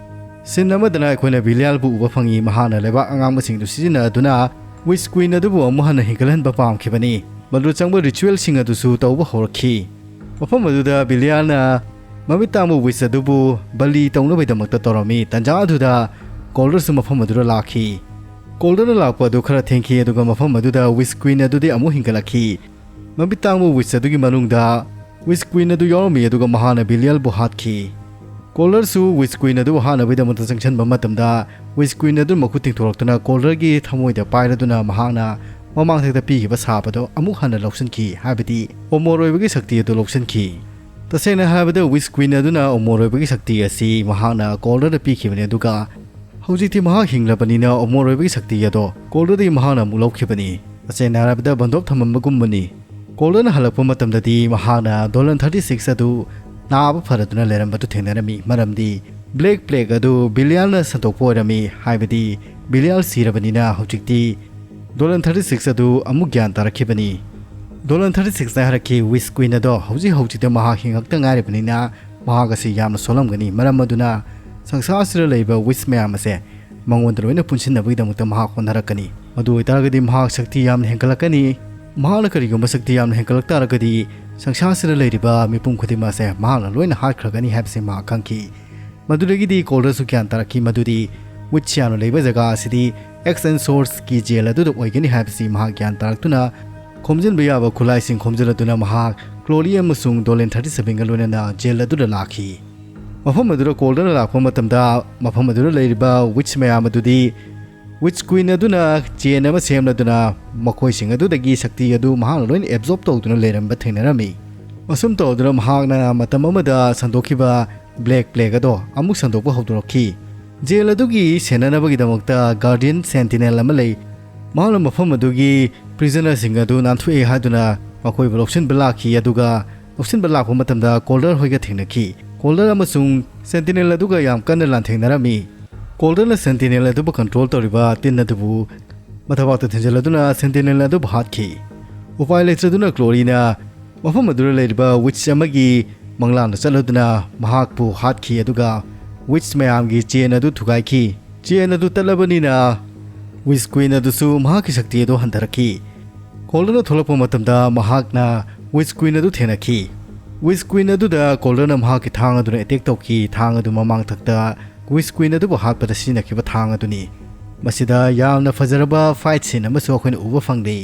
ꯁꯤꯟ ꯑꯃꯗꯅ ꯑꯩꯈꯣꯏꯅ ꯕꯤꯂꯤꯌꯥꯜꯕꯨ ꯎꯕ ꯐꯪꯏ꯫ ꯃꯍꯥꯛꯅ ꯂꯩꯕꯥꯛ ꯑꯉꯥꯡꯕꯁꯤꯡꯗꯨ ꯁꯤꯖꯤꯟꯅꯗꯨꯅ ꯋꯤꯁ ꯀ꯭ꯋꯤꯟ ꯑꯗꯨꯕꯨ ꯑꯃꯨꯛ ꯍꯟꯅ ꯍꯦꯟꯒꯠꯍꯟꯕ ꯄꯥꯝꯈꯤꯕꯅꯤ꯫ ꯃꯗꯨ ꯆꯪꯕ ꯔꯤꯆꯨꯋꯦꯜꯁꯤꯡ ꯑꯗꯨꯁꯨ ꯇꯧꯕ ꯍꯧꯔꯛꯈꯤ꯫ ꯃꯐꯝ ꯑꯗꯨꯗ ꯕꯤꯂꯤꯌꯥꯜꯅ ꯃꯃꯤꯠ ꯇꯥꯡꯕ ꯋꯤꯁ ꯑꯗꯨꯕꯨ ꯕꯂꯤ ꯇꯧꯅꯕꯒꯤꯗꯃꯛꯇ ꯇꯧꯔꯝꯃꯤ꯫ ꯇꯟꯖꯥ ꯑꯗꯨꯗ ꯀꯣꯜꯗꯔꯁꯨ ꯃꯐꯝ ꯑꯗꯨꯗ ꯂꯥꯛꯈꯤ꯫ ꯀꯣꯜꯗꯔꯅ ꯂꯥꯛꯄ ꯑꯗꯨ ꯈꯔ ꯊꯦꯡꯈꯤ, ꯑꯗꯨꯒ ꯃꯐꯝ ꯑꯗꯨꯗ ꯋꯤꯁ ꯀ꯭ꯋꯤꯟ ꯑꯗꯨꯗꯤ ꯑꯃꯨꯛ ꯍꯦꯟꯒꯠꯂꯛꯈꯤ꯫ ꯃꯃꯤꯠ ꯇꯥꯡꯕ ꯋꯤꯁ ꯑꯗꯨꯒꯤ ꯃꯅꯨꯡꯗ ꯋꯤꯁ ꯀ꯭ꯋꯤꯟ ꯑꯗꯨ ꯌꯥꯎꯔꯝꯃꯤ, ꯑꯗꯨꯒ ꯃꯍꯥꯛꯅ ꯕꯤꯂꯤꯌꯜꯕꯨ ꯍꯥꯠꯈꯤ꯫ ꯀꯣꯜꯗꯔꯁꯨ ꯋꯤꯁ ꯀ꯭ꯋꯤꯟ ꯑꯗꯨ ꯍꯥꯠꯅꯕꯒꯤꯗꯃꯛꯇ ꯆꯪꯁꯤꯟꯕ ꯃꯇꯝꯗ ꯋꯤꯁ ꯀ꯭ꯋꯤꯟ ꯑꯗꯨ ꯃꯈꯨꯠ ꯇꯤꯡꯊꯣꯔꯛꯇꯨꯅ ꯀꯣꯜꯗꯔꯒꯤ ꯊꯃꯣꯏꯗ ꯄꯥꯏꯔꯗꯨꯅ ꯃꯍꯥꯛꯅ ꯃꯃꯥꯡꯊꯛꯇ ꯄꯤꯈꯤꯕ ꯁꯥꯞ ꯑꯗꯨ ꯑꯃꯨꯛ ꯍꯟꯅ ꯂꯧꯁꯤꯟꯈꯤ, ꯍꯥꯏꯕꯗꯤ ꯑꯣꯃꯣꯔ ꯑꯣꯏꯕꯒꯤ ꯁꯛꯇꯤ ꯑꯗꯨ ꯂꯧꯁꯤꯟꯈꯤ꯫ ꯇꯁꯦꯡꯅ ꯍꯥꯏꯔꯕꯗ ꯋꯤꯁ ꯀ꯭ꯋꯤꯟ ꯑꯗꯨꯅ ꯑꯣꯃꯣꯔ ꯑꯣꯏꯕꯒꯤ ꯁꯛꯇꯤ ꯑꯁꯤ ꯃꯍꯥꯛꯅ ꯀꯣꯜꯗꯔꯗ ꯄꯤꯈꯤꯕꯅꯤ, ꯑꯗꯨꯒ ꯍꯧꯖꯤꯛꯇꯤ ꯃꯍꯥꯛ ꯍꯤꯡꯂꯕꯅꯤꯅ ꯑꯣꯃꯣꯔ ꯑꯣꯏꯕꯒꯤ ꯁꯛꯇꯤ ꯑꯗꯣ ꯀꯣꯜꯗꯔꯗꯒꯤ ꯃꯍꯥꯛꯅ ꯑꯃꯨꯛ ꯂꯧꯈꯤꯕꯅꯤ꯫ ꯇꯁꯦꯡꯅ ꯍꯥꯏꯔꯕꯗ ꯕꯟꯗꯣꯞ ꯊꯝꯃꯝꯕꯒꯨꯝꯕꯅꯤ꯫ ꯀꯣꯜꯗꯔꯅ ꯍꯜꯂꯛꯄ ꯃꯇꯝꯗꯗꯤ ꯃꯍꯥꯛꯅ ꯗꯣꯂꯟ ꯊꯥꯔꯇꯤ ꯁꯤꯛꯁ ꯑꯗꯨ ꯅꯥꯕ ꯐꯔꯗꯨꯅ ꯂꯩꯔꯝꯕꯗꯨ ꯊꯦꯡꯅꯔꯝꯃꯤ꯫ ꯃꯔꯝꯗꯤ ꯕ꯭ꯂꯦꯛ ꯄ꯭ꯂꯦꯒ ꯑꯗꯨ ꯕꯤꯂꯤꯌꯥꯜꯅ ꯁꯟꯗꯣꯛꯄ ꯑꯣꯏꯔꯝꯃꯤ꯫ ꯍꯥꯏꯕꯗꯤ ꯕꯤꯂꯤꯌꯥꯜ ꯁꯤꯔꯕꯅꯤꯅ ꯍꯧꯖꯤꯛꯇꯤ ꯗꯣꯂꯟ ꯊꯥꯔꯇꯤ ꯁꯤꯛꯁ ꯑꯗꯨ ꯑꯃꯨꯛ ꯒ꯭ꯌꯥꯟ ꯇꯥꯔꯛꯈꯤꯕꯅꯤ꯫ ꯗꯣꯂꯟ ꯊꯥꯔꯇꯤ ꯁꯤꯛꯁꯅ ꯍꯥꯏꯔꯛꯈꯤ, ꯋꯤꯆ ꯀ꯭ꯋꯤꯟ ꯑꯗꯣ ꯍꯧꯖꯤꯛ ꯍꯧꯖꯤꯛꯇ ꯃꯍꯥꯛ ꯍꯤꯡꯉꯛꯇ ꯉꯥꯏꯔꯤꯕꯅꯤꯅ ꯃꯍꯥꯛ ꯑꯁꯤ ꯌꯥꯝꯅ ꯁꯣꯜꯂꯝꯒꯅꯤ꯫ ꯃꯔꯝ ꯑꯗꯨꯅ ꯁꯪꯁꯥꯔꯁꯤꯗ ꯂꯩꯔꯤꯕ ꯋꯤꯆ ꯃꯌꯥꯝ ꯑꯁꯦ ꯃꯉꯣꯟꯗ ꯂꯣꯏꯅ ꯄꯨꯟꯁꯤꯟꯅꯕꯒꯤꯗꯃꯛꯇ ꯃꯍꯥꯛ ꯍꯣꯠꯅꯔꯛꯀꯅꯤ꯫ ꯃꯗꯨ ꯑꯣꯏꯇꯥꯔꯒꯗꯤ ꯃꯍꯥꯛ ꯁꯛꯇꯤ ꯌꯥꯝꯅ ꯍꯦꯟꯒꯠꯂꯛꯀꯅꯤ꯫ ꯃꯍꯥꯛꯅ ꯀꯔꯤꯒꯨꯝꯕ ꯁꯛꯇꯤ ꯌꯥꯝꯅ ꯍꯦꯟꯒꯠꯂꯛ ꯇꯥꯔꯒꯗꯤ ꯁꯪꯁꯥꯔꯁꯤꯗ ꯂꯩꯔꯤꯕ ꯃꯤꯄꯨꯝ ꯈꯨꯗꯤꯡꯃꯛ ꯑꯁꯦ ꯃꯍꯥꯛꯅ ꯂꯣꯏꯅ ꯍꯥꯠꯈ꯭ꯔꯒꯅꯤ ꯍꯥꯏꯕꯁꯤ ꯃꯍꯥꯛ ꯈꯪꯈꯤ꯫ ꯃꯗꯨꯗꯒꯤꯗꯤ ꯀꯣꯜꯗꯔꯁꯨ ꯒ꯭ꯌꯥꯟ ꯇꯥꯔꯛꯈꯤ ꯃꯗꯨꯗꯤ ꯋꯤꯆ ꯌꯥꯝꯅ ꯂꯩꯕ ꯖꯒꯥ ꯑꯁꯤꯗꯤ ꯑꯦꯛꯁ ꯑꯦꯟ ꯁꯣꯔꯁꯀꯤ ꯖꯦꯜ ꯑꯗꯨꯗ ꯑꯣꯏꯒꯅꯤ ꯍꯥꯏꯕꯁꯤ ꯃꯍꯥꯛ ꯒ꯭ꯌꯥꯟ ꯇꯥꯔꯛꯇꯨꯅ ꯈꯣꯝꯖꯤꯟꯕ ꯌꯥꯕ ꯈꯨꯠꯂꯥꯏꯁꯤꯡ ꯈꯣꯝꯖꯤꯜꯂꯗꯨꯅ ꯃꯍꯥꯛ ꯀ꯭ꯂꯣꯔꯤ ꯑꯃꯁꯨꯡ ꯗꯣꯂꯦꯟ ꯊꯥꯔꯇꯤ ꯁꯚꯦꯟꯒ ꯂꯣꯏꯅꯅ ꯖꯦꯜ ꯑꯗꯨꯗ ꯂꯥꯛꯈꯤ꯫ ꯃꯐꯝ ꯑꯗꯨꯗ ꯀꯣꯜꯗꯔ ꯂꯥꯛꯄ ꯃꯇꯝꯗ ꯃꯐꯝ ꯑꯗꯨꯗ ꯂꯩꯔꯤꯕ ꯋꯤꯆ ꯃꯌꯥꯝ ꯑꯗꯨꯗꯤ ꯋꯤꯆ ꯀ꯭ꯋꯤꯟ ꯑꯗꯨꯅ ꯆꯦꯟ ꯑꯃ ꯁꯦꯝꯂꯗꯨꯅ ꯃꯈꯣꯏꯁꯤꯡ ꯑꯗꯨꯗꯒꯤ ꯁꯛꯇꯤ ꯑꯗꯨ ꯃꯍꯥꯛꯅ ꯂꯣꯏꯅ ꯑꯦꯕꯖꯣꯔꯕ ꯇꯧꯗꯨꯅ ꯂꯩꯔꯝꯕ ꯊꯦꯡꯅꯔꯝꯃꯤ꯫ ꯑꯁꯨꯝ ꯇꯧꯗꯨꯅ ꯃꯍꯥꯛꯅ ꯃꯇꯝ ꯑꯃꯗ ꯁꯟꯗꯣꯛꯈꯤꯕ ꯕ꯭ꯂꯦꯛ ꯄ꯭ꯂꯦꯒ ꯑꯗꯣ ꯑꯃꯨꯛ ꯁꯟꯗꯣꯛꯄ ꯍꯧꯗꯣꯔꯛꯈꯤ꯫ ꯖꯦꯜ ꯑꯗꯨꯒꯤ ꯁꯦꯟꯅꯅꯕꯒꯤꯗꯃꯛꯇ ꯒꯥꯔꯗꯤꯌꯟ ꯁꯦꯟꯇꯤꯅꯦꯜ ꯑꯃ ꯂꯩ꯫ ꯃꯍꯥꯛꯅ ꯃꯐꯝ ꯑꯗꯨꯒꯤ ꯄ꯭ꯔꯤꯖꯅꯔꯁꯤꯡ ꯑꯗꯨ ꯅꯥꯟꯊꯣꯛꯑꯦ ꯍꯥꯏꯗꯨꯅ ꯃꯈꯣꯏꯕꯨ ꯂꯧꯁꯤꯟꯕ ꯂꯥꯛꯈꯤ꯫ ꯑꯗꯨꯒ ꯂꯧꯁꯤꯟꯕ ꯂꯥꯛꯄ ꯃꯇꯝꯗ ꯀꯣꯜꯗꯔ ꯍꯣꯏꯒ ꯊꯦꯡꯅꯈꯤ꯫ ꯀꯣꯜꯗꯔ ꯑꯃꯁꯨꯡ ꯁꯦꯟꯇꯤꯅꯦꯜ ꯑꯗꯨꯒ ꯌꯥꯝ ꯀꯟꯅ ꯂꯥꯟꯊꯦꯡꯅꯔꯝꯃꯤ꯫ ꯀꯣꯜꯗꯔꯅ ꯁꯦꯟꯇꯤꯅꯦꯜ ꯑꯗꯨꯕꯨ ꯀꯟꯇ꯭ꯔꯣꯜ ꯇꯧꯔꯤꯕ ꯇꯤꯟ ꯑꯗꯨꯕꯨ ꯃꯊꯕꯥꯛꯇ ꯊꯤꯟꯖꯤꯜꯂꯗꯨꯅ ꯁꯦꯟꯇꯤꯅꯦꯜ ꯑꯗꯨꯕꯨ ꯍꯥꯠꯈꯤ꯫ ꯎꯄꯥꯏ ꯂꯩꯇ꯭ꯔꯗꯨꯅ ꯀ꯭ꯂꯣꯔꯤꯅ ꯃꯐꯝ ꯑꯗꯨꯗ ꯂꯩꯔꯤꯕ ꯋꯤꯆ ꯑꯃꯒꯤ ꯃꯪꯂꯥꯟꯗ ꯆꯠꯂꯗꯨꯅ ꯃꯍꯥꯛꯄꯨ ꯍꯥꯠꯈꯤ꯫ ꯑꯗꯨꯒ ꯋꯤꯆ ꯃꯌꯥꯝꯒꯤ ꯆꯦꯟ ꯑꯗꯨ ꯊꯨꯒꯥꯏꯈꯤ꯫ ꯆꯦꯟ ꯑꯗꯨ ꯇꯠꯂꯕꯅꯤꯅ ꯋꯤꯆ ꯀ꯭ꯋꯤꯟ ꯑꯗꯨꯁꯨ ꯃꯍꯥꯛꯀꯤ ꯁꯛꯇꯤ ꯑꯗꯨ ꯍꯟꯊꯔꯛꯈꯤ꯫ ꯀꯣꯜꯗꯔꯅ ꯊꯣꯛꯂꯛꯄ ꯃꯇꯝꯗ ꯃꯍꯥꯛꯅ ꯋꯤꯆ ꯀ꯭ꯋꯤꯟ ꯑꯗꯨ ꯊꯦꯡꯅꯈꯤ꯫ ꯋꯤꯆ ꯀ꯭ꯋꯤꯟ ꯑꯗꯨꯗ ꯀꯣꯜꯗꯔꯅ ꯃꯍꯥꯛꯀꯤ ꯊꯥꯡ ꯑꯗꯨꯅ ꯑꯦꯇꯦꯛ ꯇꯧꯈꯤ꯫ ꯊꯥꯡ ꯑꯗꯨ ꯃꯃꯥꯡ ꯊꯛꯇ ꯋꯤꯆ ꯀ꯭ꯋꯤꯟ ꯑꯗꯨꯕꯨ ꯍꯥꯠꯄꯗ ꯁꯤꯖꯤꯟꯅꯈꯤꯕ ꯊꯥꯡ ꯑꯗꯨꯅꯤ꯫ ꯃꯁꯤꯗ ꯌꯥꯝꯅ ꯐꯖꯔꯕ ꯐꯥꯏꯠ ꯁꯤꯟ ꯑꯃꯁꯨ ꯑꯩꯈꯣꯏꯅ ꯎꯕ ꯐꯪꯂꯤ꯫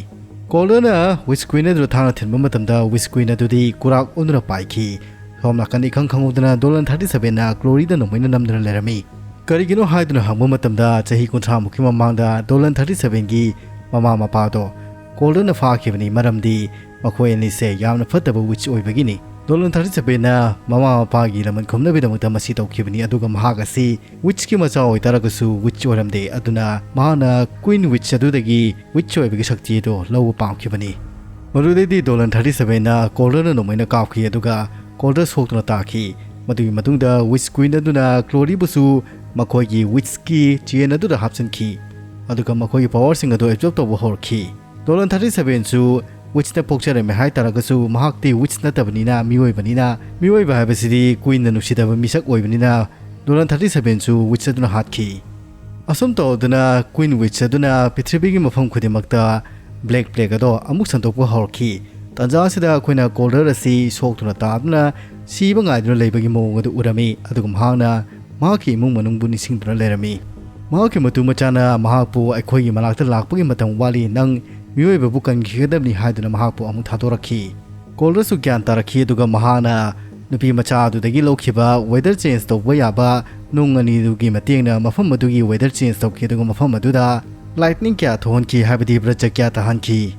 ꯀꯣꯜꯗꯔꯅ ꯋꯤꯆ ꯀ꯭ꯋꯤꯟ ꯑꯗꯨꯗ ꯊꯥꯡꯅ ꯊꯤꯟꯕ ꯃꯇꯝꯗ ꯋꯤꯆ ꯀ꯭ꯋꯤꯟ ꯑꯗꯨꯗꯤ ꯀꯨꯔꯥꯛ ꯑꯣꯟꯗꯨꯅ ꯄꯥꯏꯈꯤ꯫ ꯁꯣꯝ ꯅꯥꯀꯟ ꯏꯈꯪ ꯈꯪꯍꯧꯗꯅ ꯗꯣꯂꯟ ꯊꯥꯔꯇꯤ ꯁꯚꯦꯟꯅ ꯀ꯭ꯂꯣꯔꯤꯗ ꯅꯣꯡꯃꯩꯅ ꯅꯝꯗꯨꯅ ꯂꯩꯔꯝꯃꯤ꯫ ꯀꯔꯤꯒꯤꯅꯣ ꯍꯥꯏꯗꯨꯅ ꯍꯪꯕ ꯃꯇꯝꯗ ꯆꯍꯤ ꯀꯨꯟꯊ꯭ꯔꯥꯃꯨꯛꯀꯤ ꯃꯃꯥꯡꯗ ꯗꯣꯂꯟ ꯊꯥꯔꯇꯤ ꯁꯚꯦꯟꯒꯤ ꯃꯃꯥ ꯃꯄꯥꯗꯣ ꯀꯣꯜꯗꯔꯅ ꯐꯥꯈꯤꯕꯅꯤ꯫ ꯃꯔꯝꯗꯤ ꯃꯈꯣꯏ ꯑꯅꯤꯁꯦ ꯌꯥꯝꯅ ꯐꯠꯇꯕ ꯋꯤꯆ ꯑꯣꯏꯕꯒꯤꯅꯤ꯫ ꯗꯣꯂꯟ ꯊꯥꯔꯇꯤ ꯁꯚꯦꯟꯅ ꯃꯃꯥ ꯃꯄꯥꯒꯤ ꯂꯃꯟ ꯈꯨꯝꯅꯕꯒꯤꯗꯃꯛꯇ ꯃꯁꯤ ꯇꯧꯈꯤꯕꯅꯤ, ꯑꯗꯨꯒ ꯃꯍꯥꯛ ꯑꯁꯤ ꯋꯤꯠꯁꯀꯤ ꯃꯆꯥ ꯑꯣꯏꯇꯥꯔꯒꯁꯨ ꯋꯤꯠꯁ ꯑꯣꯏꯔꯝꯗꯦ꯫ ꯑꯗꯨꯅ ꯃꯍꯥꯛꯅ ꯀ꯭ꯋꯤꯟ ꯋꯤꯠꯁ ꯑꯗꯨꯗꯒꯤ ꯋꯤꯠꯁ ꯑꯣꯏꯕꯒꯤ ꯁꯛꯇꯤ ꯑꯗꯨ ꯂꯧꯕ ꯄꯥꯝꯈꯤꯕꯅꯤ꯫ ꯃꯗꯨꯗꯩꯗꯤ ꯗꯣꯂꯟ ꯊꯥꯔꯇꯤ ꯁꯚꯦꯟꯅ ꯀꯣꯜꯗꯔꯅ ꯅꯣꯡꯃꯩꯅ ꯀꯥꯞꯈꯤ, ꯑꯗꯨꯒ ꯀꯣꯜꯗꯔ ꯁꯣꯛꯇꯨꯅ ꯇꯥꯈꯤ꯫ ꯃꯗꯨꯒꯤ ꯃꯇꯨꯡꯗ ꯋꯤꯠꯁ ꯀ꯭ꯋꯤꯟ ꯑꯗꯨꯅ ꯀ꯭ꯂꯣꯔꯤꯕꯨꯁꯨ ꯃꯈꯣꯏꯒꯤ ꯋꯤꯠꯁꯀꯤ ꯆꯦꯟ ꯑꯗꯨꯗ ꯍꯥꯞꯆꯤꯟꯈꯤ, ꯑꯗꯨꯒ ꯃꯈꯣꯏꯒꯤ ꯄꯋꯥꯔꯁꯤꯡ ꯑꯗꯨ ꯑꯦꯕꯖꯣꯔꯕ ꯇꯧꯕ ꯍꯧꯔꯛꯈꯤ꯫ ꯗꯣꯂꯟ ꯊꯥꯔꯇꯤ ꯁꯚꯦꯟꯁꯨ ꯋꯤꯠꯁꯅ ꯄꯣꯛꯆꯔꯝꯃꯦ ꯍꯥꯏꯇꯥꯔꯒꯁꯨ, ꯃꯍꯥꯛꯇꯤ ꯋꯤꯠꯁ ꯅꯠꯇꯕꯅꯤꯅ ꯃꯤꯑꯣꯏꯕꯅꯤꯅ, ꯃꯤꯑꯣꯏꯕ ꯍꯥꯏꯕꯁꯤꯗꯤ ꯀ꯭ꯋꯤꯟꯅ ꯅꯨꯡꯁꯤꯗꯕ ꯃꯤꯁꯛ ꯑꯣꯏꯕꯅꯤꯅ, ꯗꯣꯂꯟ ꯊꯥꯔꯇꯤ ꯁꯚꯦꯟꯁꯨ ꯋꯤꯠꯁ ꯑꯗꯨꯅ ꯍꯥꯠꯈꯤ꯫ ꯑꯁꯨꯝ ꯇꯧꯗꯨꯅ ꯀ꯭ꯋꯤꯟ ꯋꯤꯠꯁ ꯑꯗꯨꯅ ꯄ꯭ꯔꯤꯊꯤꯕꯤꯒꯤ ꯃꯐꯝ ꯈꯨꯗꯤꯡꯃꯛꯇ ꯕ꯭ꯂꯦꯛ ꯄ꯭ꯂꯦꯒ ꯑꯗꯣ ꯑꯃꯨꯛ ꯁꯟꯗꯣꯛꯄ ꯍꯧꯔꯛꯈꯤ꯫ ꯇꯥꯟꯖꯥ ꯑꯁꯤꯗ ꯑꯩꯈꯣꯏꯅ ꯀꯣꯜꯗꯔ ꯑꯁꯤ ꯁꯣꯛꯇꯨꯅ ꯇꯥꯗꯨꯅ ꯁꯤꯕ ꯉꯥꯏꯗꯨꯅ ꯂꯩꯕꯒꯤ ꯃꯑꯣꯡ ꯑꯗꯨ ꯎꯔꯝꯃꯤ, ꯑꯗꯨꯒ ꯃꯍꯥꯛꯅ ꯃꯍꯥꯛꯀꯤ ꯏꯃꯨꯡ ꯃꯅꯨꯡꯕꯨ ꯅꯤꯡꯁꯤꯡꯗꯨꯅ ꯂꯩꯔꯝꯃꯤ꯫ ꯃꯍꯥꯛꯀꯤ ꯃꯇꯨ ꯃꯆꯥꯅ ꯃꯍꯥꯛꯄꯨ "ꯑꯩꯈꯣꯏꯒꯤ ꯃꯅꯥꯛꯇ ꯂꯥꯛꯄꯒꯤ ꯃꯇꯝ ꯋꯥꯠꯂꯤ, ꯅꯪ ꯃꯤꯑꯣꯏꯕꯕꯨ ꯀꯟꯈꯤꯒꯗꯕꯅꯤ" ꯍꯥꯏꯗꯨꯅ ꯃꯍꯥꯛꯄꯨ ꯑꯃꯨꯛ ꯊꯥꯗꯣꯔꯛꯈꯤ꯫ ꯀꯣꯜꯗꯔꯁꯨ ꯒ꯭ꯌꯥꯟ ꯇꯥꯔꯛꯈꯤ, ꯑꯗꯨꯒ ꯃꯍꯥꯛꯅ ꯅꯨꯄꯤ ꯃꯆꯥ ꯑꯗꯨꯗꯒꯤ ꯂꯧꯈꯤꯕ ꯋꯦꯗꯔ ꯆꯦꯟꯖ ꯇꯧꯕ ꯌꯥꯕ ꯅꯨꯡ ꯑꯅꯤꯗꯨꯒꯤ ꯃꯇꯦꯡꯅ ꯃꯐꯝ ꯑꯗꯨꯒꯤ ꯋꯦꯗꯔ ꯆꯦꯟꯖ ꯇꯧꯈꯤ, ꯑꯗꯨꯒ ꯃꯐꯝ ꯑꯗꯨꯗ ꯂꯥꯏꯠꯅꯤꯡ ꯀꯌꯥ ꯊꯣꯛꯍꯟꯈꯤ, ꯍꯥꯏꯕꯗꯤ ꯕ꯭ꯔꯖ ꯀꯌꯥ ꯇꯥꯍꯟꯈꯤ꯫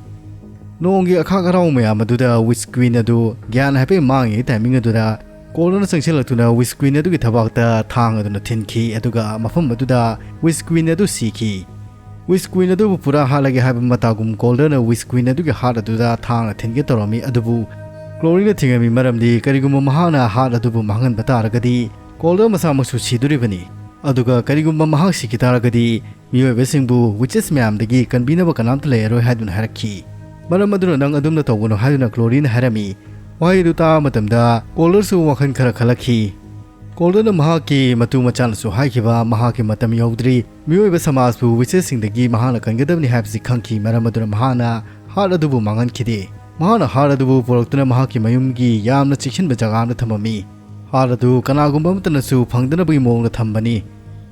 ꯅꯣꯡꯒꯤ ꯑꯈꯥꯛ ꯑꯔꯥꯎ ꯃꯌꯥꯝ ꯑꯗꯨꯗ ꯋꯤꯁ ꯀ꯭ꯋꯤꯟ ꯑꯗꯨ ꯒ꯭ꯌꯥꯟ ꯍꯥꯏꯐꯦꯠ ꯃꯥꯡꯉꯤꯉꯩ ꯇꯥꯏꯃꯤꯡ ꯑꯗꯨꯗ ꯀꯣꯜꯗꯔꯅ ꯆꯪꯁꯤꯜꯂꯛꯇꯨꯅ ꯋꯤꯁ ꯀ꯭ꯋꯤꯟ ꯑꯗꯨꯒꯤ ꯊꯕꯥꯛꯇ ꯊꯥꯡ ꯑꯗꯨꯅ ꯊꯤꯟꯈꯤ, ꯑꯗꯨꯒ ꯃꯐꯝ ꯑꯗꯨꯗ ꯋꯤꯁ ꯀ꯭ꯋꯤꯟ ꯑꯗꯨ ꯁꯤꯈꯤ꯫ ꯋꯤꯁ ꯀ꯭ꯋꯤꯟ ꯑꯗꯨꯕꯨ ꯄꯨꯔꯥ ꯍꯥꯠꯂꯒꯦ ꯍꯥꯏꯕ ꯃꯇꯥꯒꯨꯝ ꯀꯣꯜꯗꯔꯅ ꯋꯤꯁ ꯀ꯭ꯋꯤꯟ ꯑꯗꯨꯒꯤ ꯍꯥꯔꯠ ꯑꯗꯨꯗ ꯊꯥꯡꯅ ꯊꯤꯟꯒꯦ ꯇꯧꯔꯝꯃꯤ, ꯑꯗꯨꯕꯨ ꯀ꯭ꯂꯣꯔꯤꯅ ꯊꯤꯡꯉꯝꯃꯤ, ꯃꯔꯝꯗꯤ ꯀꯔꯤꯒꯨꯝꯕ ꯃꯍꯥꯛꯅ ꯍꯥꯔꯠ ꯑꯗꯨꯕꯨ ꯃꯥꯡꯍꯟꯕ ꯇꯥꯔꯒꯗꯤ ꯀꯣꯜꯗꯔ ꯃꯁꯥꯃꯛꯁꯨ ꯁꯤꯗꯣꯔꯤꯕꯅꯤ, ꯑꯗꯨꯒ ꯀꯔꯤꯒꯨꯝꯕ ꯃꯍꯥꯛ ꯁꯤꯈꯤ ꯇꯥꯔꯒꯗꯤ ꯃꯤꯑꯣꯏꯕꯁꯤꯡꯕꯨ ꯋꯤꯆꯦꯁ ꯃꯌꯥꯝꯗꯒꯤ ꯀꯟꯕꯤꯅꯕ ꯀꯅꯥꯝꯇ ꯂꯩꯔꯔꯣꯏ ꯍꯥꯏꯗꯨꯅ ꯍꯥꯏꯔꯛꯈꯤ꯫ "ꯃꯔꯝ ꯑꯗꯨꯅ ꯅꯪ ꯑꯗꯨꯝꯅ ꯇꯧꯒꯅꯨ" ꯍꯥꯏꯗꯨꯅ ꯀ꯭ꯂꯣꯔꯤꯅ ꯍꯥꯏꯔꯝꯃꯤ꯫ ꯋꯥꯍꯩ ꯑꯗꯨ ꯇꯥꯕ ꯃꯇꯝꯗ ꯀꯣꯜꯗꯔꯁꯨ ꯋꯥꯈꯜ ꯈꯔ ꯈꯜꯂꯛꯈꯤ꯫ ꯀꯣꯜꯗꯔꯅ ꯃꯍꯥꯛꯀꯤ ꯃꯇꯨ ꯃꯆꯥꯅꯁꯨ ꯍꯥꯏꯈꯤꯕ ꯃꯍꯥꯛꯀꯤ ꯃꯇꯝ ꯌꯧꯗ꯭ꯔꯤ, ꯃꯤꯑꯣꯏꯕ ꯁꯃꯥꯖꯄꯨ ꯋꯤꯆꯦꯁꯁꯤꯡꯗꯒꯤ ꯃꯍꯥꯛꯅ ꯀꯟꯒꯗꯕꯅꯤ ꯍꯥꯏꯕꯁꯤ ꯈꯪꯈꯤ, ꯃꯔꯝ ꯑꯗꯨꯅ ꯃꯍꯥꯛꯅ ꯍꯥꯔꯠ ꯑꯗꯨꯕꯨ ꯃꯥꯡꯍꯟꯈꯤꯗꯦ꯫ ꯃꯍꯥꯛꯅ ꯍꯥꯔꯠ ꯑꯗꯨꯕꯨ ꯄꯨꯔꯛꯇꯨꯅ ꯃꯍꯥꯛꯀꯤ ꯃꯌꯨꯝꯒꯤ ꯌꯥꯝꯅ ꯆꯦꯛꯁꯤꯟꯕ ꯖꯒꯥ ꯑꯃꯗ ꯊꯝꯃꯝꯃꯤ꯫ ꯍꯥꯔꯠ ꯑꯗꯨ ꯀꯅꯥꯒꯨꯝꯕ ꯑꯃꯠꯇꯅꯁꯨ ꯐꯪꯗꯅꯕꯒꯤ ꯃꯑꯣꯡꯗ ꯊꯝꯕꯅꯤ꯫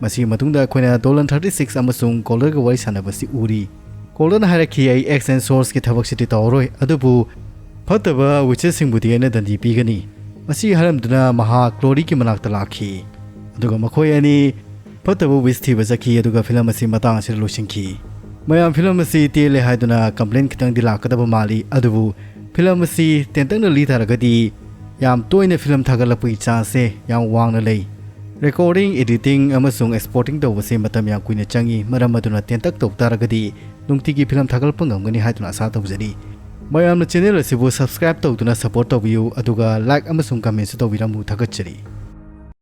ꯃꯁꯤꯒꯤ ꯃꯇꯨꯡꯗ ꯑꯩꯈꯣꯏꯅ ꯗꯣꯂꯟ ꯊꯥꯔꯇꯤ ꯁꯤꯛꯁ ꯑꯃꯁꯨꯡ ꯀꯣꯜꯗꯔꯒ ꯋꯥꯔꯤ ꯁꯥꯟꯅꯕꯁꯤ ꯎꯔꯤ꯫ ꯀꯣꯜꯗꯔꯅ ꯍꯥꯏꯔꯛꯈꯤ, "ꯑꯩ ꯑꯦꯛꯁ ꯑꯦꯟ ꯁꯣꯔꯁꯀꯤ ꯊꯕꯛꯁꯤꯗꯤ ꯇꯧꯔꯔꯣꯏ, ꯑꯗꯨꯕꯨ ꯐꯠꯇꯕ ꯋꯤꯆꯦꯁꯁꯤꯡꯕꯨꯗꯤ ꯑꯩꯅ ꯗꯟꯗꯤ ꯄꯤꯒꯅꯤ"꯫ ꯃꯁꯤ ꯍꯥꯏꯔꯝꯗꯨꯅ ꯃꯍꯥꯛ ꯀ꯭ꯂꯣꯔꯤꯒꯤ ꯃꯅꯥꯛꯇ ꯂꯥꯛꯈꯤ, ꯑꯗꯨꯒ ꯃꯈꯣꯏ ꯑꯅꯤ ꯐꯠꯇꯕ ꯋꯤꯆ ꯊꯤꯕ ꯆꯠꯈꯤ, ꯑꯗꯨꯒ ꯐꯤꯂꯝ ꯑꯁꯤ ꯃꯇꯥꯡ ꯑꯁꯤꯗ ꯂꯣꯏꯁꯤꯟꯈꯤ꯫ ꯃꯌꯥꯝ, ꯐꯤꯂꯝ ꯑꯁꯤ ꯇꯦꯜꯂꯦ ꯍꯥꯏꯗꯨꯅ ꯀꯝꯄ꯭ꯂꯦꯟ ꯈꯤꯇꯪꯗꯤ ꯂꯥꯛꯀꯗꯕ ꯃꯥꯜꯂꯤ, ꯑꯗꯨꯕꯨ ꯐꯤꯂꯝ ꯑꯁꯤ ꯇꯦꯟꯇꯛꯅ ꯂꯤ ꯇꯥꯔꯒꯗꯤ ꯌꯥꯝ ꯇꯣꯏꯅ ꯐꯤꯂꯝ ꯊꯥꯒꯠꯂꯛꯄꯒꯤ ꯆꯥꯟꯁꯁꯦ ꯌꯥꯝ ꯋꯥꯡꯅ ꯂꯩ꯫ ꯔꯦꯀꯣꯔꯗꯤꯡ, ꯑꯦꯗꯤꯇꯤꯡ ꯑꯃꯁꯨꯡ ꯑꯦꯛꯁꯄꯣꯔꯇꯤꯡ ꯇꯧꯕꯁꯦ ꯃꯇꯝ ꯌꯥꯝ ꯀꯨꯏꯅ ꯆꯪꯏ꯫ ꯃꯔꯝ ꯑꯗꯨꯅ ꯇꯦꯟꯇꯛ ꯇꯧ ꯇꯥꯔꯒꯗꯤ ꯅꯨꯡꯇꯤꯒꯤ ꯐꯤꯂꯝ ꯊꯥꯒꯠꯂꯛꯄ ꯉꯝꯒꯅꯤ ꯍꯥꯏꯗꯨꯅ ꯑꯁꯥ ꯇꯧꯖꯔꯤ꯫ ꯃꯌꯥꯝꯅ ꯆꯦꯅꯦꯜ ꯑꯁꯤꯕꯨ ꯁꯕꯁꯀ꯭ꯔꯥꯏꯕ ꯇꯧꯗꯨꯅ ꯁꯄꯣꯔꯠ ꯇꯧꯕꯤꯌꯨ, ꯑꯗꯨꯒ ꯂꯥꯏꯛ ꯑꯃꯁꯨꯡ ꯀꯃꯦꯟꯁꯨ ꯇꯧꯕꯤꯔꯝꯃꯨ꯫ ꯊꯥꯒꯠꯆꯔꯤ꯫